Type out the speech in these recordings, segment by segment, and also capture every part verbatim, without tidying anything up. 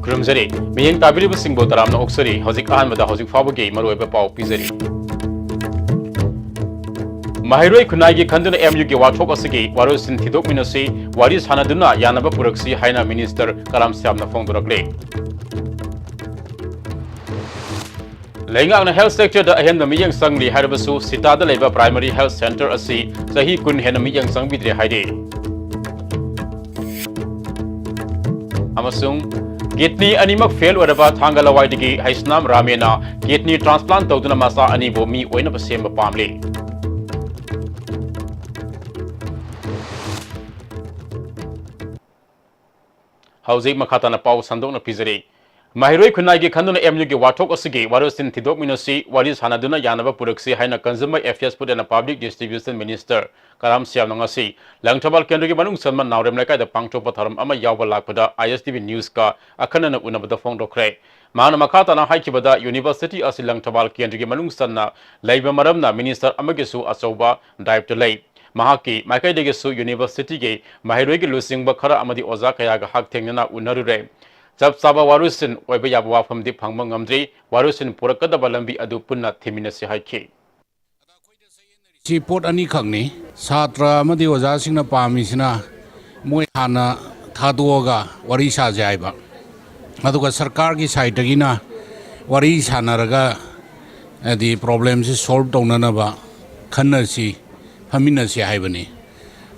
ꯈꯨꯔꯨꯝꯖꯔꯤ꯫ ꯃꯤꯠꯌꯦꯡ ꯇꯥꯕꯤꯔꯤꯕꯁꯤꯡꯕꯨ ꯇꯔꯥꯝꯅ ꯑꯣꯛꯆꯔꯤ꯫ ꯍꯧꯖꯤꯛ ꯑꯍꯥꯟꯕꯗ ꯍꯧꯖꯤꯛ ꯐꯥꯎꯕꯒꯤ ꯃꯔꯨꯑꯣꯏꯕ ꯄꯥꯎ ꯄꯤꯖꯔꯤ꯫ ꯃꯍꯩꯔꯣꯏ ꯈꯨꯟꯅꯥꯏꯒꯤ ꯈꯟꯗꯨꯅ ꯑꯦꯝ ꯌꯨꯒꯤ ꯋꯥꯊꯣꯛ ꯑꯁꯤꯒꯤ ꯋꯥꯔꯣꯏꯁꯤꯟ ꯊꯤꯗꯣꯛꯃꯤꯟꯅꯁꯤ, ꯋꯥꯔꯤ ꯁꯥꯟꯅꯗꯨꯅ ꯌꯥꯅꯕ ꯄꯨꯔꯛꯁꯤ ꯍꯥꯏꯅ ꯃꯤꯅꯤꯁꯇꯔ ꯀꯔꯥꯝ ꯁ꯭ꯌꯥꯝꯅ ꯐꯣꯡꯗꯣꯔꯛꯂꯤ꯫ ꯂꯩꯉꯥꯛꯅ ꯍꯦꯜꯊ ꯁꯦꯛꯇꯔꯗ ꯑꯍꯦꯟꯕ ꯃꯤꯠꯌꯦꯡ ꯆꯪꯂꯤ ꯍꯥꯏꯔꯕꯁꯨ, ꯁꯤꯇꯥꯗ ꯂꯩꯕ ꯄ꯭ꯔꯥꯏꯃꯔꯤ ꯍꯦꯜꯊ ꯁꯦꯟꯇꯔ ꯑꯁꯤ ꯆꯍꯤ ꯀꯨꯟ ꯍꯦꯟꯅ ꯃꯤꯠꯌꯦꯡ ꯆꯪꯕꯤꯗ꯭ꯔꯦ ꯍꯥꯏꯔꯤ꯫ ꯑꯃꯁꯨꯡ ꯀꯤꯗꯅꯤ ꯑꯅꯤꯃꯛ ꯐꯦꯜ ꯑꯣꯏꯔꯕ ꯊꯥꯡꯒ ꯂꯋꯥꯏꯗꯒꯤ ꯍꯩꯁꯅꯥꯝ ꯔꯥꯃꯦꯅ ꯀꯤꯗꯅꯤ ꯇ꯭ꯔꯥꯟꯁꯄ꯭ꯂꯥꯟ ꯇꯧꯗꯨꯅ ꯃꯆꯥ ꯑꯅꯤꯕꯨ ꯃꯤ ꯑꯣꯏꯅꯕ ꯁꯦꯝꯕ ꯄꯥꯝꯂꯤ꯫ ꯍꯧꯖꯤꯛ ꯃꯈꯥ ꯇꯥꯅ ꯄꯥꯎ ꯁꯟꯗꯣꯛꯅ ꯄꯤꯖꯔꯤ꯫ ꯃꯍꯩꯔꯣꯏ ꯈꯨꯟꯅꯥꯏꯒꯤ ꯈꯟꯗꯨꯅ ꯑꯦꯝ ꯌꯨꯒꯤ ꯋꯥꯊꯣꯛ ꯑꯁꯤꯒꯤ ꯋꯥꯔꯣꯏꯁꯤꯟ ꯊꯤꯗꯣꯛꯃꯤꯟꯅꯁꯤ, ꯋꯥꯔꯤ ꯁꯥꯟꯅꯗꯨꯅ ꯌꯥꯅꯕ ꯄꯨꯔꯛꯁꯤ ꯍꯥꯏꯅ Consumer Affairs, Food and Public Distribution Minister ꯀꯔꯥꯝ ꯁ꯭ꯌꯥꯝꯅ ꯉꯁꯤ ꯂꯪꯊꯕꯥꯜ ꯀꯦꯟꯗ꯭ꯔꯒꯤ ꯃꯅꯨꯡ ꯆꯟꯕ ꯅꯥꯎꯔꯦꯝ ꯂꯩꯀꯥꯏꯗ ꯄꯥꯡꯊꯣꯛꯄ ꯊꯧꯔꯝ ꯑꯃ ꯌꯥꯎꯕ ꯂꯥꯛꯄꯗ I S T V News ꯀ ꯑꯈꯟꯅꯅ ꯎꯅꯕꯗ ꯐꯣꯡꯗꯣꯛꯈ꯭ꯔꯦ꯫ ꯃꯍꯥꯛꯅ ꯃꯈꯥ ꯇꯥꯅ ꯍꯥꯏꯈꯤꯕꯗ, ꯌꯨꯅꯤꯚꯔꯁꯤꯇꯤ ꯑꯁꯤ ꯂꯪꯊꯕꯥꯜ ꯀꯦꯟꯗ꯭ꯔꯒꯤ ꯃꯅꯨꯡ ꯆꯟꯅ ꯂꯩꯕ ꯃꯔꯝꯅ ꯃꯤꯅꯤꯁꯇꯔ ꯑꯃꯒꯤꯁꯨ ꯑꯆꯧꯕ ꯗꯥꯌꯤꯠꯇ ꯂꯩ꯫ ꯃꯍꯥꯛꯀꯤ ꯃꯥꯏꯀꯩꯗꯒꯤꯁꯨ ꯌꯨꯅꯤꯚꯔꯁꯤꯇꯤꯒꯤ ꯃꯍꯩꯔꯣꯏꯒꯤ ꯂꯨꯆꯤꯡꯕ ꯈꯔ ꯑꯃꯗꯤ ꯑꯣꯖꯥ ꯀꯌꯥꯒ ꯍꯛꯊꯦꯡꯅꯅ ꯎꯅꯔꯨꯔꯦ꯫ ꯆꯞ ꯆꯥꯕ ꯋꯥꯔꯣꯏꯁꯤꯟ ꯑꯣꯏꯕ ꯌꯥꯕ ꯋꯥꯐꯝꯗꯤ ꯐꯪꯕ ꯉꯝꯗ꯭ꯔꯤ꯫ ꯋꯥꯔꯣꯏꯁꯤꯟ ꯄꯨꯔꯛꯀꯗꯕ ꯂꯝꯕꯤ ꯑꯗꯨ ꯄꯨꯟꯅ ꯊꯤꯃꯤꯟꯅꯁꯤ ꯍꯥꯏꯈꯤ꯫ ꯁꯤ ꯄꯣꯠ ꯑꯅꯤꯈꯛꯅꯤ꯫ ꯁꯥꯇ꯭ꯔ ꯑꯃꯗꯤ ꯑꯣꯖꯥꯁꯤꯡꯅ ꯄꯥꯝꯃꯤꯁꯤꯅ ꯃꯣꯏ ꯍꯥꯟꯅ ꯊꯥꯗꯣꯛꯑꯒ ꯋꯥꯔꯤ ꯁꯥꯁꯦ ꯍꯥꯏꯕ, ꯑꯗꯨꯒ ꯁꯔꯀꯥꯔꯒꯤ ꯁꯥꯏꯠꯇꯒꯤꯅ ꯋꯥꯔꯤ ꯁꯥꯟꯅꯔꯒ, ꯍꯥꯏꯗꯤ, ꯄ꯭ꯔꯣꯕ꯭ꯂꯦꯝꯁꯤ ꯁꯣꯜꯕ ꯇꯧꯅꯅꯕ ꯈꯟꯅꯁꯤ, ꯐꯝꯃꯤꯟꯅꯁꯤ ꯍꯥꯏꯕꯅꯤ꯫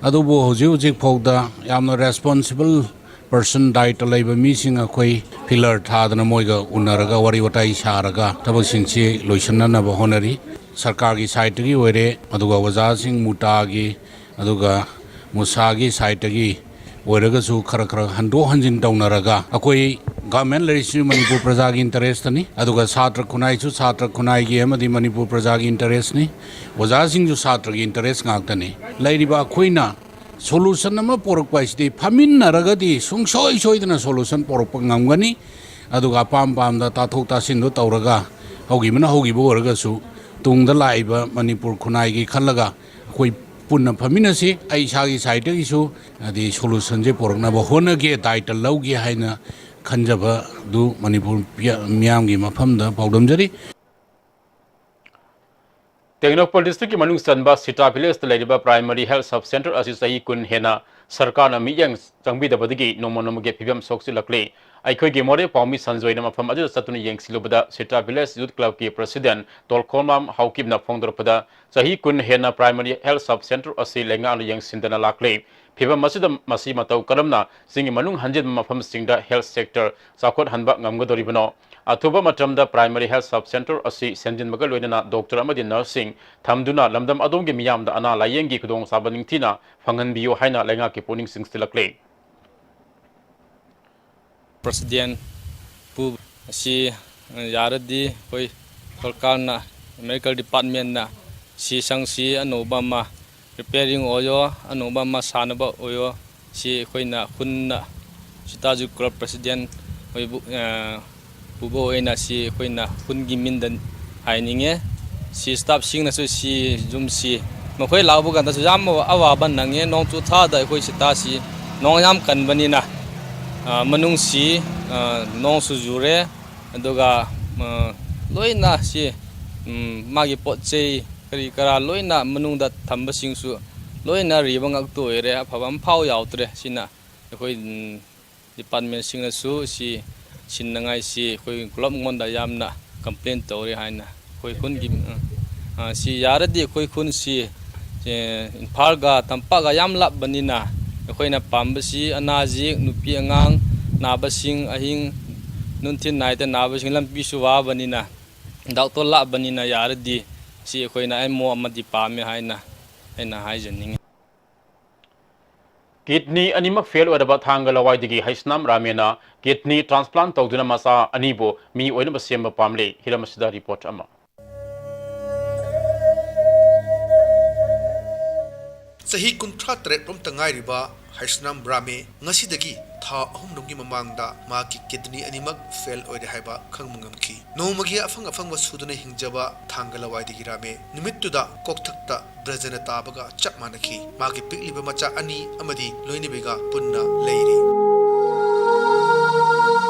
ꯑꯗꯨꯕꯨ ꯍꯧꯖꯤꯛ ꯍꯧꯖꯤꯛ ꯐꯥꯎꯗ ꯌꯥꯝꯅ ꯔꯦꯁꯄꯣꯟꯁꯤꯕꯜ ꯄꯔꯁꯟ, ꯗꯥꯏꯇ ꯂꯩꯕ ꯃꯤꯁꯤꯡ ꯑꯩꯈꯣꯏ ꯄꯤꯂꯔ ꯊꯥꯗꯅ ꯃꯣꯏꯒ ꯎꯅꯔꯒ ꯋꯥꯔꯤ ꯋꯥꯇꯥꯏ ꯁꯥꯔꯒ ꯊꯕꯛꯁꯤꯡꯁꯤ ꯂꯣꯏꯁꯤꯟꯅꯅꯕ ꯍꯣꯠꯅꯔꯤ꯫ ꯁꯔꯀꯥꯔꯒꯤ ꯁꯥꯏꯠꯇꯒꯤ ꯑꯣꯏꯔꯦ, ꯑꯗꯨꯒ ꯑꯣꯖꯥꯁꯤꯡ ꯃꯨꯇꯥꯒꯤ, ꯑꯗꯨꯒ ꯃꯨꯁꯥꯒꯤ ꯁꯥꯏꯠꯇꯒꯤ ꯑꯣꯏꯔꯒꯁꯨ ꯈꯔ ꯈꯔ ꯍꯟꯗꯣꯛ ꯍꯟꯖꯤꯟ ꯇꯧꯅꯔꯒ ꯑꯩꯈꯣꯏ ꯒꯚꯔꯟꯃꯦꯟ ꯂꯩꯔꯤꯁꯤ ꯃꯅꯤꯄꯨꯔ ꯄ꯭ꯔꯖꯥꯒꯤ ꯏꯟꯇꯔꯦꯁꯇꯅꯤ, ꯑꯗꯨꯒ ꯁꯥꯇ꯭ꯔ ꯈꯨꯟꯅꯥꯏꯁꯨ ꯁꯥꯇ꯭ꯔ ꯈꯨꯟꯅꯥꯏꯒꯤ ꯑꯃꯗꯤ ꯃꯅꯤꯄꯨꯔ ꯄ꯭ꯔꯖꯥꯒꯤ ꯏꯟꯇꯔꯦꯁꯅꯤ, ꯑꯣꯖꯥꯁꯤꯡꯁꯨ ꯁꯥꯇ꯭ꯔꯒꯤ ꯏꯟꯇꯔꯦꯁ ꯉꯥꯛꯇꯅꯤ꯫ ꯂꯩꯔꯤꯕ ꯑꯩꯈꯣꯏꯅ ꯁꯣꯂꯨꯁꯟ ꯑꯃ ꯄꯣꯔꯛꯄ ꯍꯥꯏꯁꯤꯗꯤ ꯐꯝꯃꯤꯟꯅꯔꯒꯗꯤ ꯁꯨꯡꯁꯣꯏ ꯁꯣꯏꯗꯅ ꯁꯣꯂꯨꯁꯟ ꯄꯣꯔꯛꯄ ꯉꯝꯒꯅꯤ꯫ ꯑꯗꯨꯒ ꯑꯄꯥꯝ ꯄꯥꯝꯗ ꯇꯥꯊꯣꯛ ꯇꯥꯁꯤꯟꯗꯣ ꯇꯧꯔꯒ ꯍꯧꯈꯤꯕꯅ ꯍꯧꯈꯤꯕ ꯑꯣꯏꯔꯒꯁꯨ ꯇꯨꯡꯗ ꯂꯥꯛꯏꯕ ꯃꯅꯤꯄꯨꯔ ꯈꯨꯟꯅꯥꯏꯒꯤ ꯈꯜꯂꯒ ꯑꯩꯈꯣꯏ ꯄꯨꯟꯅ ꯐꯝꯃꯤꯟꯅꯁꯤ꯫ ꯑꯩ ꯏꯁꯥꯒꯤ ꯁꯥꯏꯠꯇꯒꯤꯁꯨ ꯍꯥꯏꯗꯤ ꯁꯣꯂꯨꯁꯟꯁꯦ ꯄꯣꯔꯛꯅꯕ ꯍꯣꯠꯅꯒꯦ, ꯗꯥꯏꯇ ꯂꯧꯒꯦ ꯍꯥꯏꯅ ꯈꯟꯖꯕꯗꯨ ꯃꯅꯤꯄꯨꯔ ꯄꯤꯌꯥ-, ꯃꯤꯌꯥꯝꯒꯤ ꯃꯐꯝꯗ ꯄꯥꯎꯗꯝꯖꯔꯤ꯫ ꯇꯦꯡꯅꯧꯄꯜ district ꯀꯤ ꯃꯅꯨꯡ ꯆꯟꯕ ꯁꯤꯇꯥ village ꯇ ꯂꯩꯔꯤꯕ primary health sub center ꯑꯁꯤ ꯆꯍꯤ ꯀꯨꯟ ꯍꯦꯟꯅ ꯁꯔꯀꯥꯔꯅ ꯃꯤꯠꯌꯦꯡ ꯆꯪꯕꯤꯗꯕꯗꯒꯤ ꯅꯣꯡꯃ ꯅꯣꯡꯃꯒꯤ ꯐꯤꯕꯝ ꯁꯣꯛꯆꯤꯜꯂꯛꯂꯤ꯫ ꯑꯩꯈꯣꯏꯒꯤ ꯃꯣꯔꯦ ꯄꯥꯎꯃꯤ ꯁꯟꯖꯣꯏꯅ ꯃꯐꯝ ꯑꯗꯨꯗ ꯆꯠꯇꯨꯅ ꯌꯦꯡꯁꯤꯜꯂꯨꯕꯗ ꯁꯤꯇꯥ village youth club ꯀꯤ president ꯇꯣꯜꯈꯣꯝꯕꯝ ꯍꯥꯎꯀꯤꯞꯅ ꯐꯣꯡꯗꯣꯔꯛꯄꯗ, ꯆꯍꯤ ꯀꯨꯟ ꯍꯦꯟꯅ primary health sub center ꯑꯁꯤ ꯂꯩꯉꯥꯛꯅ ꯌꯦꯡꯁꯤꯟꯗꯅ ꯂꯥꯛꯂꯤ꯫ ꯐꯤꯕꯝ ꯑꯁꯤꯗ ꯃꯁꯤ ꯃꯇꯧ ꯀꯔꯝꯅ ꯆꯤꯡꯒꯤ ꯃꯅꯨꯡ ꯍꯟꯖꯤꯟꯕ ꯃꯐꯝꯁꯤꯡꯗ health sector ꯆꯥꯎꯈꯠꯍꯟꯕ ꯉꯝꯒꯗꯧꯔꯤꯕꯅꯣ? ꯑꯊꯨꯕ ꯃꯇꯝꯗ primary health sub center ꯑꯁꯤ ꯁꯦꯝꯖꯤꯟꯕꯒ ꯂꯣꯏꯅꯅ doctor ꯑꯃꯗꯤ nurse ꯁꯤꯡ ꯊꯝꯗꯨꯅ ꯂꯝꯗꯝ ꯑꯗꯣꯝꯒꯤ ꯃꯤꯌꯥꯝꯗ ꯑꯅꯥ ꯂꯥꯌꯦꯡꯒꯤ ꯈꯨꯗꯣꯡꯆꯥꯕ ꯅꯤꯡꯊꯤꯅ ꯐꯪꯍꯟꯕꯤꯌꯨ ꯍꯥꯏꯅ ꯂꯩꯉꯥꯛꯀꯤ ꯄꯨꯛꯅꯤꯡ ꯆꯤꯡꯁꯤꯜꯂꯛꯂꯤ꯫ President ꯄꯨ ꯑꯁꯤ, ꯑ, ꯌꯥꯔꯗꯤ ꯑꯩꯈꯣꯏ ꯁꯔꯀꯥꯔꯅ, medical department ꯅ ꯁꯤ ꯁꯪꯁꯤ ꯑꯅꯧꯕ ꯑꯃ repairing ꯑꯣꯏꯌꯣ, ꯑꯅꯧꯕ ꯑꯃ ꯁꯥꯅꯕ ꯑꯣꯏꯌꯣ, ꯁꯤ ꯑꯩꯈꯣꯏꯅ ꯈꯨꯟꯅ ꯁꯤꯇꯥ youth club president ꯑꯣꯏꯕꯨ, ꯑ, ꯄꯨꯕ ꯑꯣꯏꯅ ꯁꯤ ꯑꯩꯈꯣꯏꯅ ꯈꯨꯟꯒꯤ ꯃꯤꯡꯗ ꯍꯥꯏꯅꯤꯡꯉꯦ꯫ ꯁꯤ staff ꯁꯤꯡꯅꯁꯨ ꯁꯤ ꯌꯨꯝꯁꯤ ꯃꯈꯣꯏ ꯂꯥꯛꯄ ꯀꯥꯟꯗꯁꯨ ꯌꯥꯝ ꯑꯋꯥꯕ ꯅꯪꯉꯦ꯫ ꯅꯣꯡꯆꯨ ꯊꯥꯗ ꯑꯩꯈꯣꯏ ꯁꯤꯇꯥꯁꯤ ꯅꯣꯡ ꯌꯥꯝ ꯀꯟꯕꯅꯤꯅ, ꯑ, ꯃꯅꯨꯡꯁꯤ, ꯑ, ꯅꯣꯡꯁꯨ ꯆꯨꯔꯦ, ꯑꯗꯨꯒ, ꯑ, ꯂꯣꯏꯅ ꯁꯤ, ꯎꯝ, ꯃꯥꯒꯤ ꯄꯣꯠ ꯆꯩ ꯀꯔꯤ ꯀꯔꯥ ꯂꯣꯏꯅ ꯃꯅꯨꯡꯗ ꯊꯝꯕꯁꯤꯡꯁꯨ ꯂꯣꯏꯅ ꯔꯤꯕ ꯉꯥꯛꯇ ꯑꯣꯏꯔꯦ, ꯑꯐꯕ ꯑꯝꯐꯥꯎ ꯌꯥꯎꯗ꯭ꯔꯦ꯫ ꯁꯤꯅ ꯑꯩꯈꯣꯏ, ꯎꯝ, department ꯁꯤꯡꯅꯁꯨ ꯁꯤ ꯁꯤꯟꯅꯉꯥꯏꯁꯤ ꯑꯩꯈꯣꯏ club ꯉꯣꯟꯗ ꯌꯥꯝꯅ complain ꯇꯧꯔꯤ ꯍꯥꯏꯅ ꯑꯩꯈꯣꯏ ꯈꯨꯟꯒꯤ, ꯑ, ꯑ, ꯁꯤ ꯌꯥꯔꯗꯤ ꯑꯩꯈꯣꯏ ꯈꯨꯟꯁꯤ, ꯑꯦ, ꯏꯝꯐꯥꯜꯒ ꯇꯝꯄꯥꯛꯀ ꯌꯥꯝ ꯂꯥꯞꯄꯅꯤꯅ ꯑꯩꯈꯣꯏꯅ ꯄꯥꯝꯕꯁꯤ ꯑꯅꯥ ꯑꯌꯦꯛ, ꯅꯨꯄꯤ ꯑꯉꯥꯡ ꯅꯥꯕꯁꯤꯡ, ꯑꯍꯤꯡ ꯅꯨꯡꯊꯤꯜ ꯅꯥꯏꯗ ꯅꯥꯕꯁꯤꯡ ꯂꯝꯕꯤꯁꯨ ꯋꯥꯕꯅꯤꯅ, doctor ꯂꯥꯞꯄꯅꯤꯅ ꯌꯥꯔꯗꯤ ꯁꯤ ꯑꯩꯈꯣꯏꯅ ꯑꯦꯝ ꯑꯣ ꯑꯃꯗꯤ ꯄꯥꯝꯃꯦ ꯍꯥꯏꯅ ꯑꯩꯅ ꯍꯥꯏꯖꯅꯤꯡꯉꯤ꯫ Kidney ꯑꯅꯤꯃꯛ fail ꯑꯣꯏꯔꯕ ꯊꯥꯡꯒ ꯂꯋꯥꯏꯗꯒꯤ ꯍꯩꯁꯅꯥꯝ ꯔꯥꯃꯦꯅ kidney transplant ꯇꯧꯗꯨꯅ ꯃꯆꯥ ꯑꯅꯤꯕꯨ ꯃꯤ ꯑꯣꯏꯅꯕ ꯁꯦꯝꯕ ꯄꯥꯝꯂꯦ꯫ ꯍꯤꯔꯝ ꯑꯁꯤꯗ report ꯑꯃ꯫ ꯆꯍꯤ ꯀꯨꯟꯊ꯭ꯔꯥ ꯇꯔꯦꯠ ꯔꯣꯝꯇ ꯉꯥꯏꯔꯤꯕ ꯍꯩꯁꯅꯥꯝ ꯔꯥꯃꯦ ꯉꯁꯤꯗꯒꯤ ꯊꯥ ꯑꯍꯨꯝ ꯔꯣꯝꯒꯤ ꯃꯃꯥꯡꯗ ꯃꯍꯥꯛꯀꯤ kidney ꯑꯅꯤꯃꯛ fail ꯑꯣꯏꯔꯦ ꯍꯥꯏꯕ ꯈꯪꯕ ꯉꯝꯈꯤ꯫ ꯅꯣꯡꯃꯒꯤ ꯑꯐꯪ ꯑꯐꯪꯕ ꯁꯨꯗꯨꯅ ꯍꯤꯡꯖꯕ ꯊꯥꯡꯒ ꯂꯋꯥꯏꯗꯒꯤ ꯔꯥꯃꯦ ꯅꯨꯃꯤꯠꯇꯨꯗ ꯀꯣꯛꯊꯛꯇ ꯕ꯭ꯔꯖꯅ ꯇꯥꯕꯒ ꯆꯞ ꯃꯥꯟꯅꯈꯤ꯫ ꯃꯥꯒꯤ ꯄꯤꯛꯂꯤꯕ ꯃꯆꯥ ꯑꯅꯤ ꯑꯃꯗꯤ ꯂꯣꯏꯅꯕꯤꯒ ꯄꯨꯟꯅ ꯂꯩꯔꯤ꯫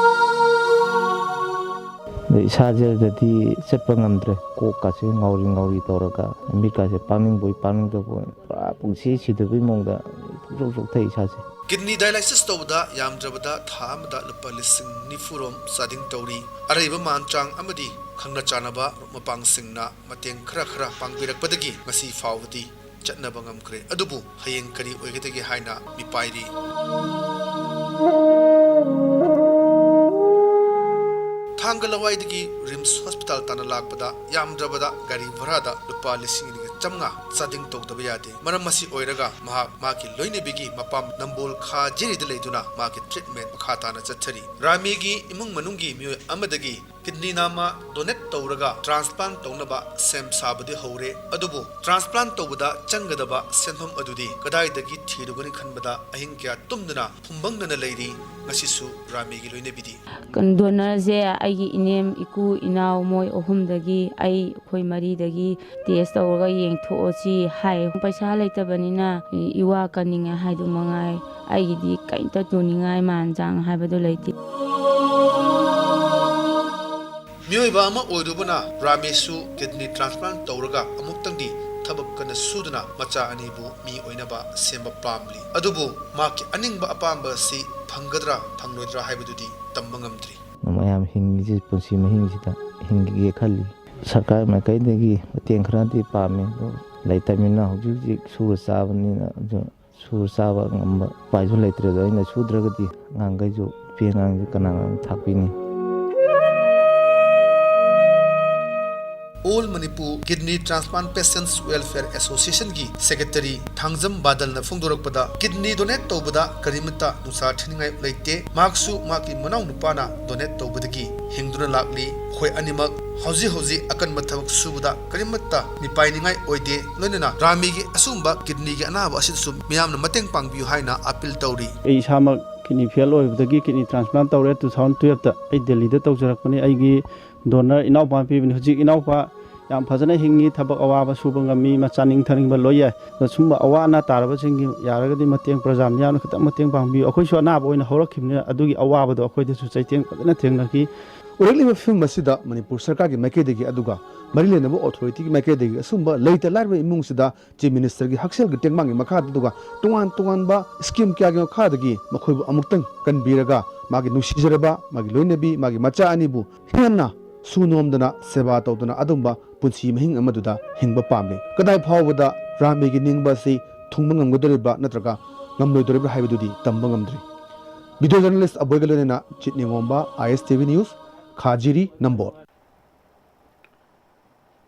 ꯑꯗꯩ ꯏꯁꯥꯁꯤꯗꯗꯤ ꯆꯠꯄ ꯉꯝꯗ꯭ꯔꯦ꯫ ꯀꯣꯛꯀꯥꯁꯦ ꯉꯥꯎꯔꯤ ꯉꯥꯎꯔꯤ ꯇꯧꯔꯒ, ꯃꯤꯠꯀꯥꯁꯦ ꯄꯥꯡꯅꯤꯡꯕꯣꯏ ꯄꯥꯡꯅꯤꯡꯗꯕꯣꯏ, ꯄꯨꯔꯥ ꯄꯨꯡꯁꯤ ꯁꯤꯗꯕꯩ ꯃꯑꯣꯡꯗ ꯄꯨꯡꯁꯣꯛ ꯁꯣꯛꯊꯩ ꯏꯁꯥꯁꯦ꯫ ꯀꯤꯗꯅꯤ ꯗꯥꯏꯂꯥꯏꯁꯤꯁ ꯇꯧꯕꯗ ꯌꯥꯝꯗ꯭ꯔꯕꯗ ꯊꯥ ꯑꯃꯗ ꯂꯨꯄꯥ ꯂꯤꯁꯤꯡ ꯅꯤꯐꯨ ꯔꯣꯝ ꯆꯥꯗꯤꯡ ꯇꯧꯔꯤ꯫ ꯑꯔꯩꯕ ꯃꯥꯟ ꯆꯥꯡ ꯑꯃꯗꯤ ꯈꯪꯅ ꯆꯥꯟꯅꯕ ꯃꯔꯨꯞ ꯃꯄꯥꯡꯁꯤꯡꯅ ꯃꯇꯦꯡ ꯈꯔ ꯈꯔ ꯄꯥꯡꯕꯤꯔꯛꯄꯗꯒꯤ ꯉꯁꯤ ꯐꯥꯎꯕꯗꯤ ꯆꯠꯅꯕ ꯉꯝꯈ꯭ꯔꯦ꯫ ꯑꯗꯨꯕꯨ ꯍꯌꯦꯡ ꯀꯔꯤ ꯑꯣꯏꯒꯗꯒꯦ ꯍꯥꯏꯅ ꯃꯤꯄꯥꯏꯔꯤ꯫ ꯊꯥꯡꯒ ꯂꯋꯥꯏꯗꯒꯤ ꯔꯤꯝꯁ ꯍꯣꯁꯄꯤꯇꯥꯜ ꯇꯥꯟꯅ ꯂꯥꯛꯄꯗ ꯌꯥꯝꯗ꯭ꯔꯕꯗ ꯒꯥꯔꯤ ꯚꯔꯥꯗ ꯂꯨꯄꯥ ꯂꯤꯁꯤꯡ ꯑꯅꯤꯒ ꯆꯥꯝꯃꯉꯥ ꯆꯥꯗꯤꯡ ꯇꯧꯗꯕ ꯌꯥꯗꯦ꯫ ꯃꯔꯝ ꯑꯁꯤ ꯑꯣꯏꯔꯒ ꯃꯍꯥꯛ ꯃꯍꯥꯛꯀꯤ ꯂꯣꯏꯅꯕꯤꯒꯤ ꯃꯄꯥꯝ ꯅꯝꯕꯣꯜ ꯈꯥ ꯖꯤꯔꯤꯗ ꯂꯩꯗꯨꯅ ꯃꯍꯥꯛꯀꯤ ꯇ꯭ꯔꯤꯠꯃꯦꯟ ꯃꯈꯥ ꯇꯥꯅ ꯆꯠꯊꯔꯤ꯫ ꯔꯥꯃꯤꯒꯤ ꯏꯃꯨꯡ ꯃꯅꯨꯡꯒꯤ ꯃꯤꯑꯣꯏ ꯑꯃꯗꯒꯤ ꯀꯤꯗꯅꯤ ꯅꯥꯝꯃ ꯗꯣꯅꯦꯠ ꯇꯧꯔꯒ ꯇ꯭ꯔꯥꯟꯁꯄ꯭ꯂꯥꯟ ꯇꯧꯅꯕ ꯁꯦꯝ ꯁꯥꯕꯗꯤ ꯍꯧꯔꯦ꯫ ꯑꯗꯨꯕꯨ ꯇ꯭ꯔꯥꯟꯁꯄ꯭ꯂꯥꯟ ꯇꯧꯕꯗ ꯆꯪꯒꯗꯕ ꯁꯦꯟꯐꯝ ꯑꯗꯨꯗꯤ ꯀꯗꯥꯏꯗꯒꯤ ꯊꯤꯔꯨꯒꯅꯤ ꯈꯟꯕꯗ ꯑꯍꯤꯡ ꯀꯌꯥ ꯇꯨꯝꯗꯅ ꯐꯨꯝꯕꯪꯅꯅ ꯂꯩꯔꯤ ꯉꯁꯤꯁꯨ ꯔꯥꯃꯤꯒꯤ ꯂꯣꯏꯅꯕꯤꯗꯤ꯫ ꯗꯣꯅꯔꯁꯦ ꯑꯩꯒꯤ ꯏꯅꯦꯝ, ꯏꯀꯨ, ꯏꯅꯥꯎ ꯃꯣꯏ ꯑꯍꯨꯝꯗꯒꯤ, ꯑꯩ, ꯑꯩꯈꯣꯏ ꯃꯔꯤꯗꯒꯤ ꯇꯦꯁ ꯇꯧꯔꯒ ꯌꯦꯡꯊꯣꯛꯑꯣ ꯁꯤ ꯍꯥꯏ꯫ ꯄꯩꯁꯥ ꯂꯩꯇꯕꯅꯤꯅ ꯏꯋꯥ ꯀꯟꯅꯤꯡꯉꯦ ꯍꯥꯏꯗꯨ ꯃꯉꯥꯏ, ꯑꯩꯒꯤꯗꯤ ꯀꯩꯝꯇ ꯇꯧꯅꯤꯡꯉꯥꯏ ꯃꯥꯟ ꯆꯥꯡ ꯍꯥꯏꯕꯗꯨ ꯂꯩꯇꯦ꯫ ꯃꯤꯑꯣꯏꯕ ꯑꯃ ꯑꯣꯏꯔꯨꯕꯅ ꯔꯥꯃꯦꯁꯁꯨ ꯀꯤꯗꯅꯤ ꯇ꯭ꯔꯥꯟꯁꯄ꯭ꯂꯥꯟ ꯇꯧꯔꯒ ꯑꯃꯨꯛꯇꯪꯗꯤ ꯊꯕꯛ ꯀꯟꯅ ꯁꯨꯗꯨꯅ ꯃꯆꯥ ꯑꯅꯤꯕꯨ ꯃꯤ ꯑꯣꯏꯅꯕ ꯁꯦꯝꯕ ꯄꯥꯝꯂꯤ꯫ ꯑꯗꯨꯕꯨ ꯃꯍꯥꯛꯀꯤ ꯑꯅꯤꯡꯕ ꯑꯄꯥꯝꯕ ꯑꯁꯤ ꯐꯪꯒꯗ꯭ꯔꯥ ꯐꯪꯂꯣꯏꯗ꯭ꯔꯥ ꯍꯥꯏꯕꯗꯨꯗꯤ ꯇꯝꯕ ꯉꯝꯗ꯭ꯔꯤ꯫ ꯃꯌꯥꯝ ꯍꯤꯡꯉꯤꯁꯤ ꯄꯨꯟꯁꯤ ꯃꯍꯤꯡꯁꯤꯗ ꯍꯤꯡꯈꯤꯒꯦ ꯈꯜꯂꯤ꯫ ꯁꯔꯀꯥꯔ ꯃꯥꯏꯀꯩꯗꯒꯤ ꯃꯇꯦꯡ ꯈꯔꯗꯤ ꯄꯥꯝꯃꯤ, ꯑꯗꯨ ꯂꯩꯇꯕꯅꯤꯅ ꯍꯧꯖꯤꯛ ꯍꯧꯖꯤꯛ ꯁꯨꯔ ꯆꯥꯕꯅꯤꯅ ꯑꯗꯨ ꯁꯨꯔ ꯆꯥꯕ ꯉꯝꯕ ꯎꯄꯥꯏꯁꯨ ꯂꯩꯇ꯭ꯔꯦ꯫ ꯑꯗꯣ ꯑꯩꯅ ꯁꯨꯗ꯭ꯔꯒꯗꯤ ꯑꯉꯥꯡꯈꯩꯁꯨ, ꯅꯨꯄꯤ ꯑꯉꯥꯡꯁꯨ ꯀꯅꯥꯅ ꯊꯥꯛꯄꯤꯅꯤ? All Manipur Kidney Transplant Patients Welfare Associationꯒꯤ ꯁꯦꯀ꯭ꯔꯦꯇꯔꯤ ꯊꯥꯡꯖꯝ ꯕꯥꯗꯜꯅ ꯐꯣꯡꯗꯣꯔꯛꯄꯗ, ꯀꯤꯗꯅꯤ ꯗꯣꯅꯦꯠ ꯇꯧꯕꯗ ꯀꯔꯤꯃꯠꯇ ꯅꯨꯡꯁꯥ ꯊꯤꯅꯤꯡꯉꯥꯏ ꯂꯩꯇꯦ꯫ ꯃꯍꯥꯛꯁꯨ ꯃꯍꯥꯛꯀꯤ ꯃꯅꯥꯎ ꯅꯨꯄꯥꯅ ꯗꯣꯅꯦꯠ ꯇꯧꯕꯗꯒꯤ ꯍꯤꯡꯗꯨꯅ ꯂꯥꯛꯂꯤ꯫ ꯑꯩꯈꯣꯏ ꯑꯅꯤꯃꯛ ꯍꯧꯖꯤꯛ ꯍꯧꯖꯤꯛ ꯑꯀꯟꯕ ꯊꯕꯛ ꯁꯨꯕꯗ ꯀꯔꯤꯃꯠꯇ ꯃꯤꯄꯥꯏꯅꯤꯡꯉꯥꯏ ꯑꯣꯏꯗꯦ꯫ ꯂꯣꯏꯅꯅ ꯔꯥꯃꯤꯒꯤ ꯑꯁꯤꯒꯨꯝꯕ ꯀꯤꯗꯅꯤꯒꯤ ꯑꯅꯥꯕ ꯑꯁꯤꯗꯁꯨ ꯃꯤꯌꯥꯝꯅ ꯃꯇꯦꯡ ꯄꯥꯡꯕꯤꯌꯨ ꯍꯥꯏꯅ ꯑꯥꯄꯤꯜ ꯇꯧꯔꯤ꯫ ꯑꯩ ꯏꯁꯥꯃꯛ ꯀꯤꯗꯅꯤ ꯐꯦꯜ ꯑꯣꯏꯕꯗꯒꯤ ꯀꯤꯗꯅꯤ ꯇ꯭ꯔꯥꯟꯁꯄ꯭ꯂꯥꯟ ꯇꯧꯔꯦ꯫ ꯇꯨ ꯊꯥꯎꯖꯟ ꯇꯨꯌꯦꯜꯞꯇ ꯑꯩ ꯗꯦꯜꯂꯤꯗ ꯇꯧꯖꯔꯛꯄꯅꯤ꯫ ꯑꯩꯒꯤ ꯗꯣꯅꯔ ꯏꯅꯥꯎꯄꯥ ꯄꯤꯕꯅꯤ꯫ ꯍꯧꯖꯤꯛ ꯏꯅꯥꯎꯄꯥ ꯌꯥꯝ ꯐꯖꯅ ꯍꯤꯡꯉꯤ, ꯊꯕꯛ ꯑꯋꯥꯕ ꯁꯨꯕ ꯉꯝꯃꯤ, ꯃꯆꯥꯅꯤꯡ ꯊꯛꯅꯤꯡꯕ ꯂꯣꯏ ꯌꯥꯏ꯫ ꯑꯗꯣ ꯁꯨꯝꯕ ꯑꯋꯥ ꯑꯅꯥ ꯇꯥꯔꯕꯁꯤꯡꯒꯤ ꯌꯥꯔꯒꯗꯤ ꯃꯇꯦꯡ ꯄ꯭ꯔꯖꯥ ꯃꯤꯌꯥꯝꯅ ꯈꯤꯇꯪ ꯃꯇꯦꯡ ꯄꯥꯡꯕꯤꯌꯨ꯫ ꯑꯩꯈꯣꯏꯁꯨ ꯑꯅꯥꯕ ꯑꯣꯏꯅ ꯍꯧꯔꯛꯈꯤꯕꯅꯤꯅ ꯑꯗꯨꯒꯤ ꯑꯋꯥꯕꯗꯣ ꯑꯩꯈꯣꯏꯗꯁꯨ ꯆꯩꯊꯦꯡ ꯐꯖꯅ ꯊꯦꯡꯅꯈꯤ꯫ ꯎꯔꯛꯂꯤꯕ ꯐꯤꯕꯝ ꯑꯁꯤꯗ ꯃꯅꯤꯄꯨꯔ ꯁꯔꯀꯥꯔꯒꯤ ꯃꯥꯏꯀꯩꯗꯒꯤ ꯑꯗꯨꯒ ꯃꯔꯤ ꯂꯩꯅꯕ ꯑꯣꯊꯣꯔꯤꯇꯤꯒꯤ ꯃꯥꯏꯀꯩꯗꯒꯤ ꯑꯁꯨꯝꯕ ꯂꯩꯇ ꯂꯥꯏꯔꯕ ꯏꯃꯨꯡꯁꯤꯗ ꯆꯤꯐ ꯃꯤꯅꯤꯁꯇꯔꯒꯤ ꯍꯛꯁꯦꯜꯒꯤ ꯇꯦꯡꯕꯥꯡꯒꯤ ꯃꯈꯥꯗ ꯑꯗꯨꯒ ꯇꯣꯉꯥꯟ ꯇꯣꯉꯥꯟꯕ ꯁ꯭ꯀꯤꯝ ꯀꯌꯥꯒꯤ ꯃꯈꯥꯗꯒꯤ ꯃꯈꯣꯏꯕꯨ ꯑꯃꯨꯛꯇꯪ ꯀꯟꯕꯤꯔꯒ ꯃꯥꯒꯤ ꯅꯨꯡꯁꯤꯖꯔꯕ ꯃꯥꯒꯤ ꯂꯣꯏꯅꯕꯤ ꯃꯥꯒꯤ ꯃꯆꯥ ꯑꯅꯤꯕꯨ ꯍꯦꯟꯅ ꯁꯨ ꯅꯣꯝꯗꯅ ꯁꯦꯕꯥ ꯇꯧꯗꯨꯅ ꯑꯗꯨꯝꯕ ꯄꯨꯟꯁꯤ ꯃꯍꯤꯡ ꯑꯃꯗꯨꯗ ꯍꯤꯡꯕ ꯄꯥꯝꯂꯤ꯫ ꯀꯗꯥꯏ ꯐꯥꯎꯕꯗ ꯔꯥꯃꯦꯒꯤ ꯅꯤꯡꯕ ꯑꯁꯤ ꯊꯨꯡꯕ ꯉꯝꯒꯗꯧꯔꯤꯕ꯭ꯔꯥ ꯅꯠꯇ꯭ꯔꯒ ꯉꯝꯂꯣꯏꯗꯧꯔꯤꯕ꯭ꯔꯥ ꯍꯥꯏꯕꯗꯨꯗꯤ ꯇꯝꯕ ꯉꯝꯗ꯭ꯔꯤ꯫ ꯚꯤꯗꯤꯑꯣ ꯖꯔꯅꯦꯂꯤꯁ ꯑꯕꯣꯏꯒ ꯂꯣꯏꯅꯅ ꯖꯤꯠ ꯅꯤꯉꯣꯝꯕ, I S T V news, ꯈꯥꯖꯤꯔꯤ, Nambol.